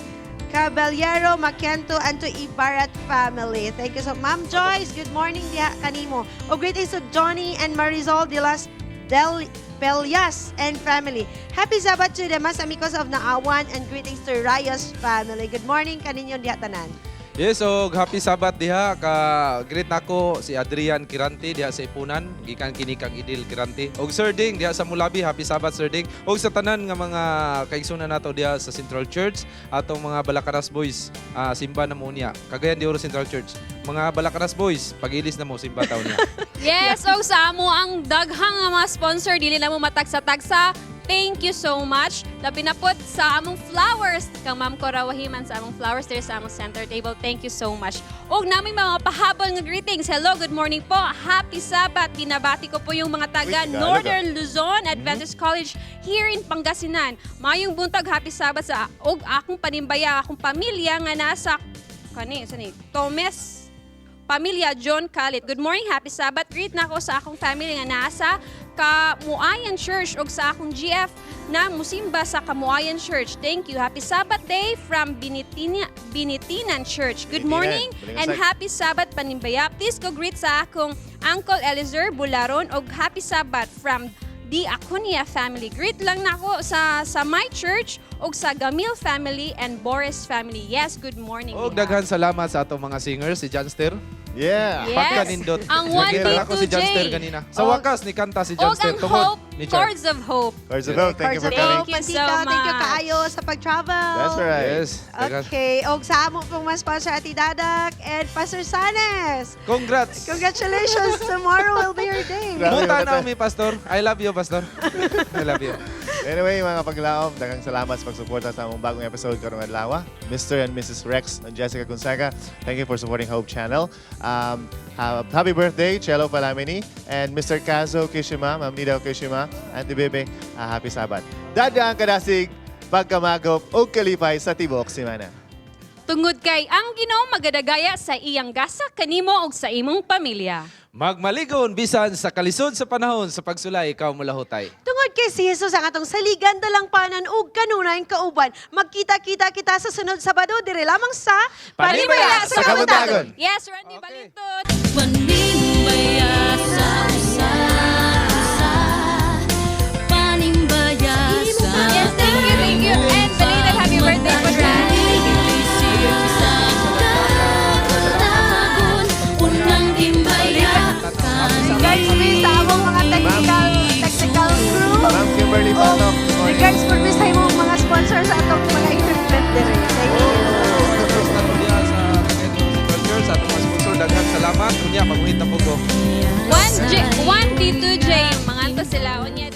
Caballero, Makiento, and to Ibarat family. Thank you so. Ma'am Joyce, good morning diha kanimo. O greetings to Johnny and Marisol de las Del Pelias and family. Happy Sabbath to the Mas Amigos of Naawan and greetings to Rayos family. Good morning kaninyo diha tanan. Yes, so happy Sabbath diha ka greet nako si Adrian Kiranti diha sa Ipunan, gikan kini kang Idil Kiranti. Og Sir Ding diha sa Mulabi, happy Sabbath Sir Ding. Og sa tanan nga mga kaigsunan nato diha sa Central Church, atong mga Balakaras Boys, simba na mo niya. Cagayan de Oro Central Church. Mga Balakaras Boys, pagilis na mo simba taon niya. Yes, og sa amo ang daghang nga mga sponsor dili na mo matagsa-tagsa. Thank you so much. Labi na pod sa among flowers kang Ma'am Cora Wahiman sa among flowers there sa among center table. Thank you so much. Og naming mga pahabol nga greetings. Hello, good morning po. Happy Sabbath. Binabati ko po yung mga taga Uy, Tagalog, Northern Luzon Adventist College here in Pangasinan. Mayong buntag, happy Sabbath sa og akong panimbaya, akong pamilya nga nasa kani sa ni Tomes Pamilya John Kalit. Good morning, happy Sabbath. Greet na ako sa akong family nga nasa Kamuayan Church ug sa akong GF na musimba sa Kamuayan Church. Thank you. Happy Sabbath day from Binitinan Church. Good Binitinan. morning and Balingasag. happy Sabbath panimbaya. Please go greet sa akong Uncle Elizer Bularon og happy Sabbath from the Acuña family. Greet lang nako sa my church ug sa Gamil family and Boris family. Yes, good morning. Og diha. daghan salamat sa atong mga singers, si Janster. Yeah. Yes. Pagkanindot. Ang 1D2J. Nakita ko si Janster kanina. Sa wakas, ni kanta si Og Janster ang tungod Hope, ni Char. Chords of Hope. Chords of Hope, thank you for coming. Thank you so Pasika, thank you much. kaayo sa pag-travel. That's right. Yes. Daghan. Okay, og sa amo pong mga sponsor Ati Dadak and Pastor Sanes. Congrats. Congratulations, tomorrow will be your day. Grabe, Muta maganda. na mi, Pastor. I love you, Pastor. I love you. Anyway, mga paglaom, daghang salamat sa pagsuporta sa among bagong episode karong adlaw. Mr. and Mrs. Rex and Jessica Gonzaga, thank you for supporting Hope Channel. Happy birthday, Chelo Palamini, and Mr. Kazo Kishima, Ma'am Nida Kishima, Auntie Bebe, happy Sabbath. Dada ang kadasig, pagkamagop, o kalipay sa tibok simana. Tungod kay ang Ginoo magadagaya sa iyang gasa kanimo ug sa imong pamilya. Magmaligon bisan sa kalisod sa panahon sa pagsulay ikaw mulahutay. Tungod kay si Jesus ang atong saligan, dalangpanan ug kanunayng kauban. Magkita-kita kita sa sunod Sabado dire lamang sa Panimbaya sa Kabuntagon. Yes, Randy Balintot. Panimbaya sa usa, Panimbaya sa Yes, thank you, thank you. And belated happy birthday po, Randy. Unang timbaya. Regards po sa among mga technical crew. Ma'am Kimberly Patok, good morning. Regards po sa imong mga sponsor sa atong mga equipment dire. Thank you. Central Church, sa atong mga sponsor, daghang salamat. Unya, maguhit na po ko. 1J, 1D2J, mga anto sila. Unya,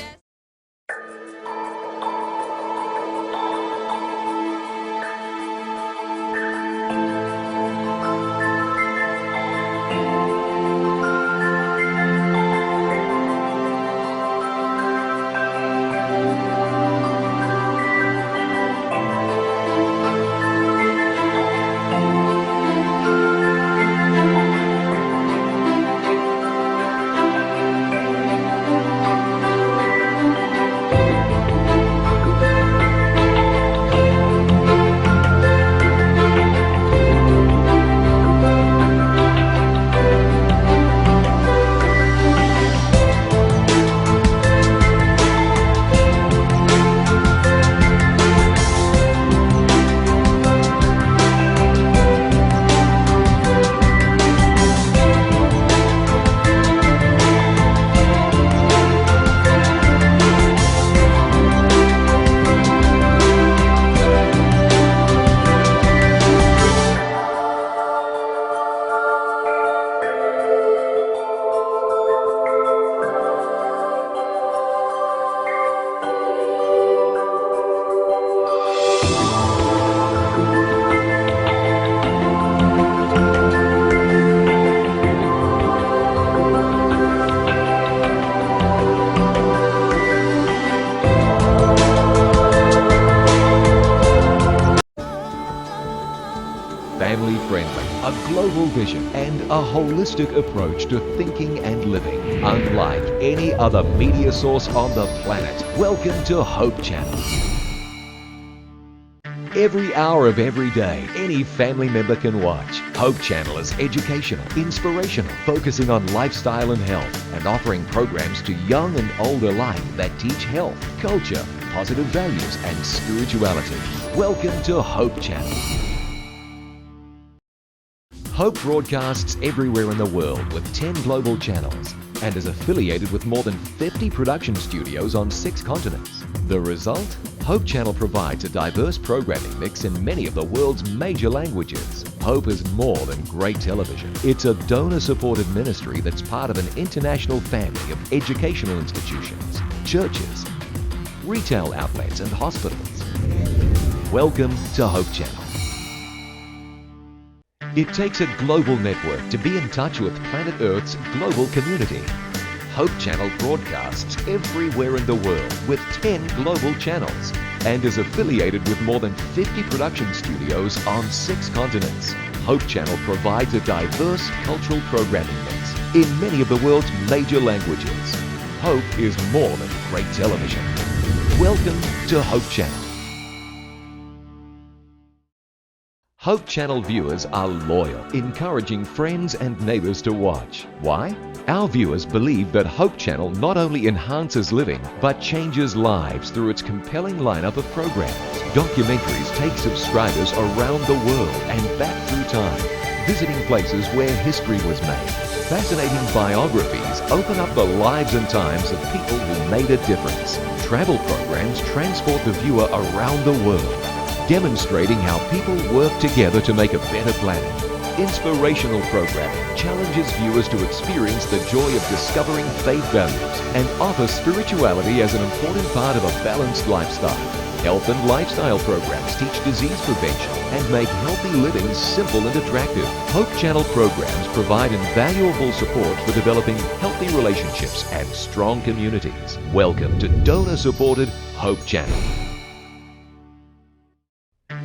Family friendly, a global vision, and a holistic approach to thinking and living. Unlike any other media source on the planet. Welcome to Hope Channel. Every hour of every day, any family member can watch. Hope Channel is educational, inspirational, focusing on lifestyle and health, and offering programs to young and old alike that teach health, culture, positive values, and spirituality. Welcome to Hope Channel. Hope broadcasts everywhere in the world with 10 global channels and is affiliated with more than 50 production studios on six continents. The result? Hope Channel provides a diverse programming mix in many of the world's major languages. Hope is more than great television. It's a donor supported ministry that's part of an international family of educational institutions, churches, retail outlets, and hospitals. Welcome to Hope Channel. It takes a global network to be in touch with planet Earth's global community. Hope Channel broadcasts everywhere in the world with 10 global channels and is affiliated with more than 50 production studios on six continents. Hope Channel provides a diverse cultural programming mix in many of the world's major languages. Hope is more than great television. Welcome to Hope Channel. Hope Channel viewers are loyal, encouraging friends and neighbors to watch. Why? Our viewers believe that Hope Channel not only enhances living, but changes lives through its compelling lineup of programs. Documentaries take subscribers around the world and back through time, visiting places where history was made. Fascinating biographies open up the lives and times of people who made a difference. Travel programs transport the viewer around the world, demonstrating how people work together to make a better planet. Inspirational programming challenges viewers to experience the joy of discovering faith values and offer spirituality as an important part of a balanced lifestyle. Health and lifestyle programs teach disease prevention and make healthy living simple and attractive. Hope Channel programs provide invaluable support for developing healthy relationships and strong communities. Welcome to donor supported Hope Channel.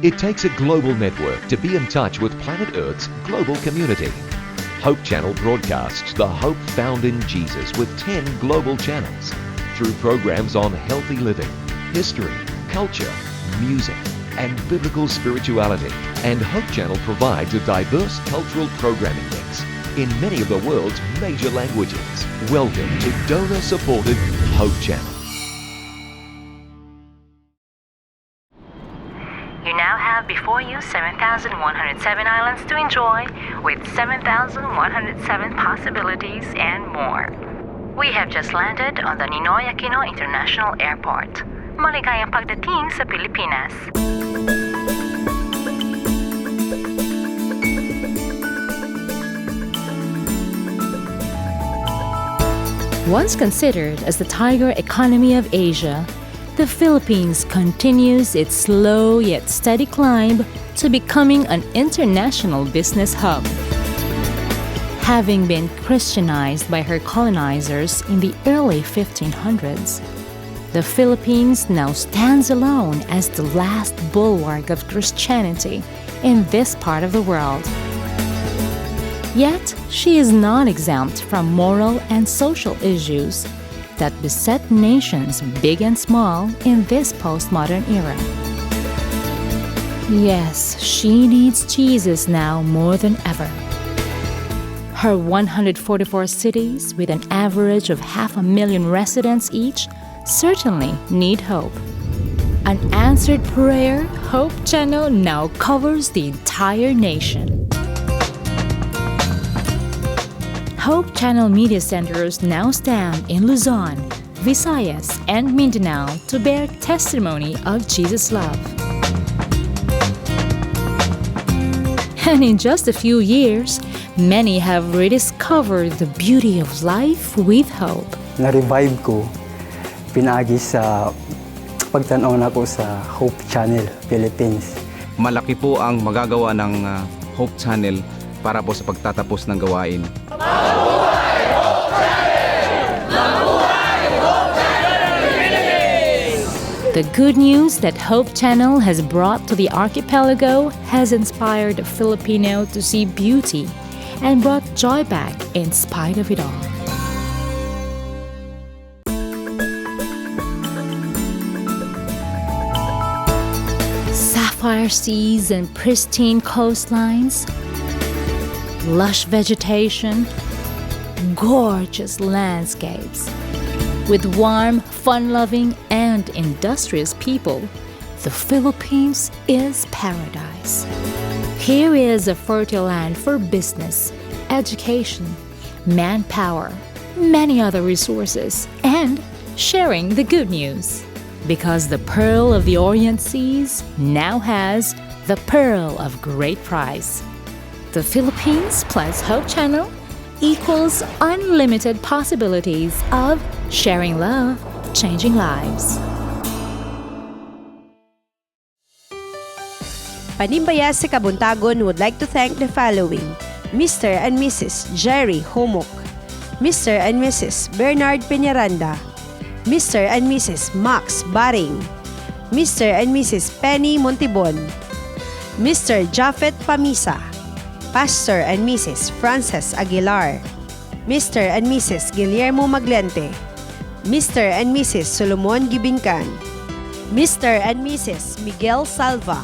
It takes a global network to be in touch with planet Earth's global community. Hope Channel broadcasts the hope found in Jesus with 10 global channels through programs on healthy living, history, culture, music, and biblical spirituality. And Hope Channel provides a diverse cultural programming mix in many of the world's major languages. Welcome to donor supported Hope Channel. You now have before you 7,107 islands to enjoy with 7,107 possibilities and more. We have just landed on the Ninoy Aquino International Airport. Maligayang pagdating sa Pilipinas. Once considered as the tiger economy of Asia, the Philippines continues its slow yet steady climb to becoming an international business hub. Having been Christianized by her colonizers in the early 1500s, the Philippines now stands alone as the last bulwark of Christianity in this part of the world. Yet, she is not exempt from moral and social issues that beset nations big and small in this postmodern era. Yes, she needs Jesus now more than ever. Her 144 cities, with an average of half a million residents each, certainly need hope. An answered prayer, Hope Channel now covers the entire nation. Hope Channel media centers now stand in Luzon, Visayas, and Mindanao to bear testimony of Jesus' love. And in just a few years, many have rediscovered the beauty of life with hope. Na-revive ko pinaagi sa pagtanaw nako sa Hope Channel Philippines. Malaki po ang magagawa ng Hope Channel para po sa pagtatapos ng gawain. The good news that Hope Channel has brought to the archipelago has inspired the Filipino to see beauty and brought joy back in spite of it all. Sapphire seas and pristine coastlines, lush vegetation, gorgeous landscapes. With warm, fun loving, and industrious people, The Philippines is paradise. Here is a fertile land for business, education, manpower, many other resources, and sharing the good news. Because the Pearl of the Orient Seas now has the Pearl of Great Price. The Philippines plus Hope Channel equals unlimited possibilities of sharing love, changing lives. Panimbaya sa Kabuntagon would like to thank the following: Mr. and Mrs. Jerry Humok, Mr. and Mrs. Bernard Peñaranda, Mr. and Mrs. Max Baring, Mr. and Mrs. Penny Montibon, Mr. Jafet Pamisa, Pastor and Mrs. Frances Aguilar, Mr. and Mrs. Guillermo Maglente, Mr. and Mrs. Solomon Gibincan, Mr. and Mrs. Miguel Salva,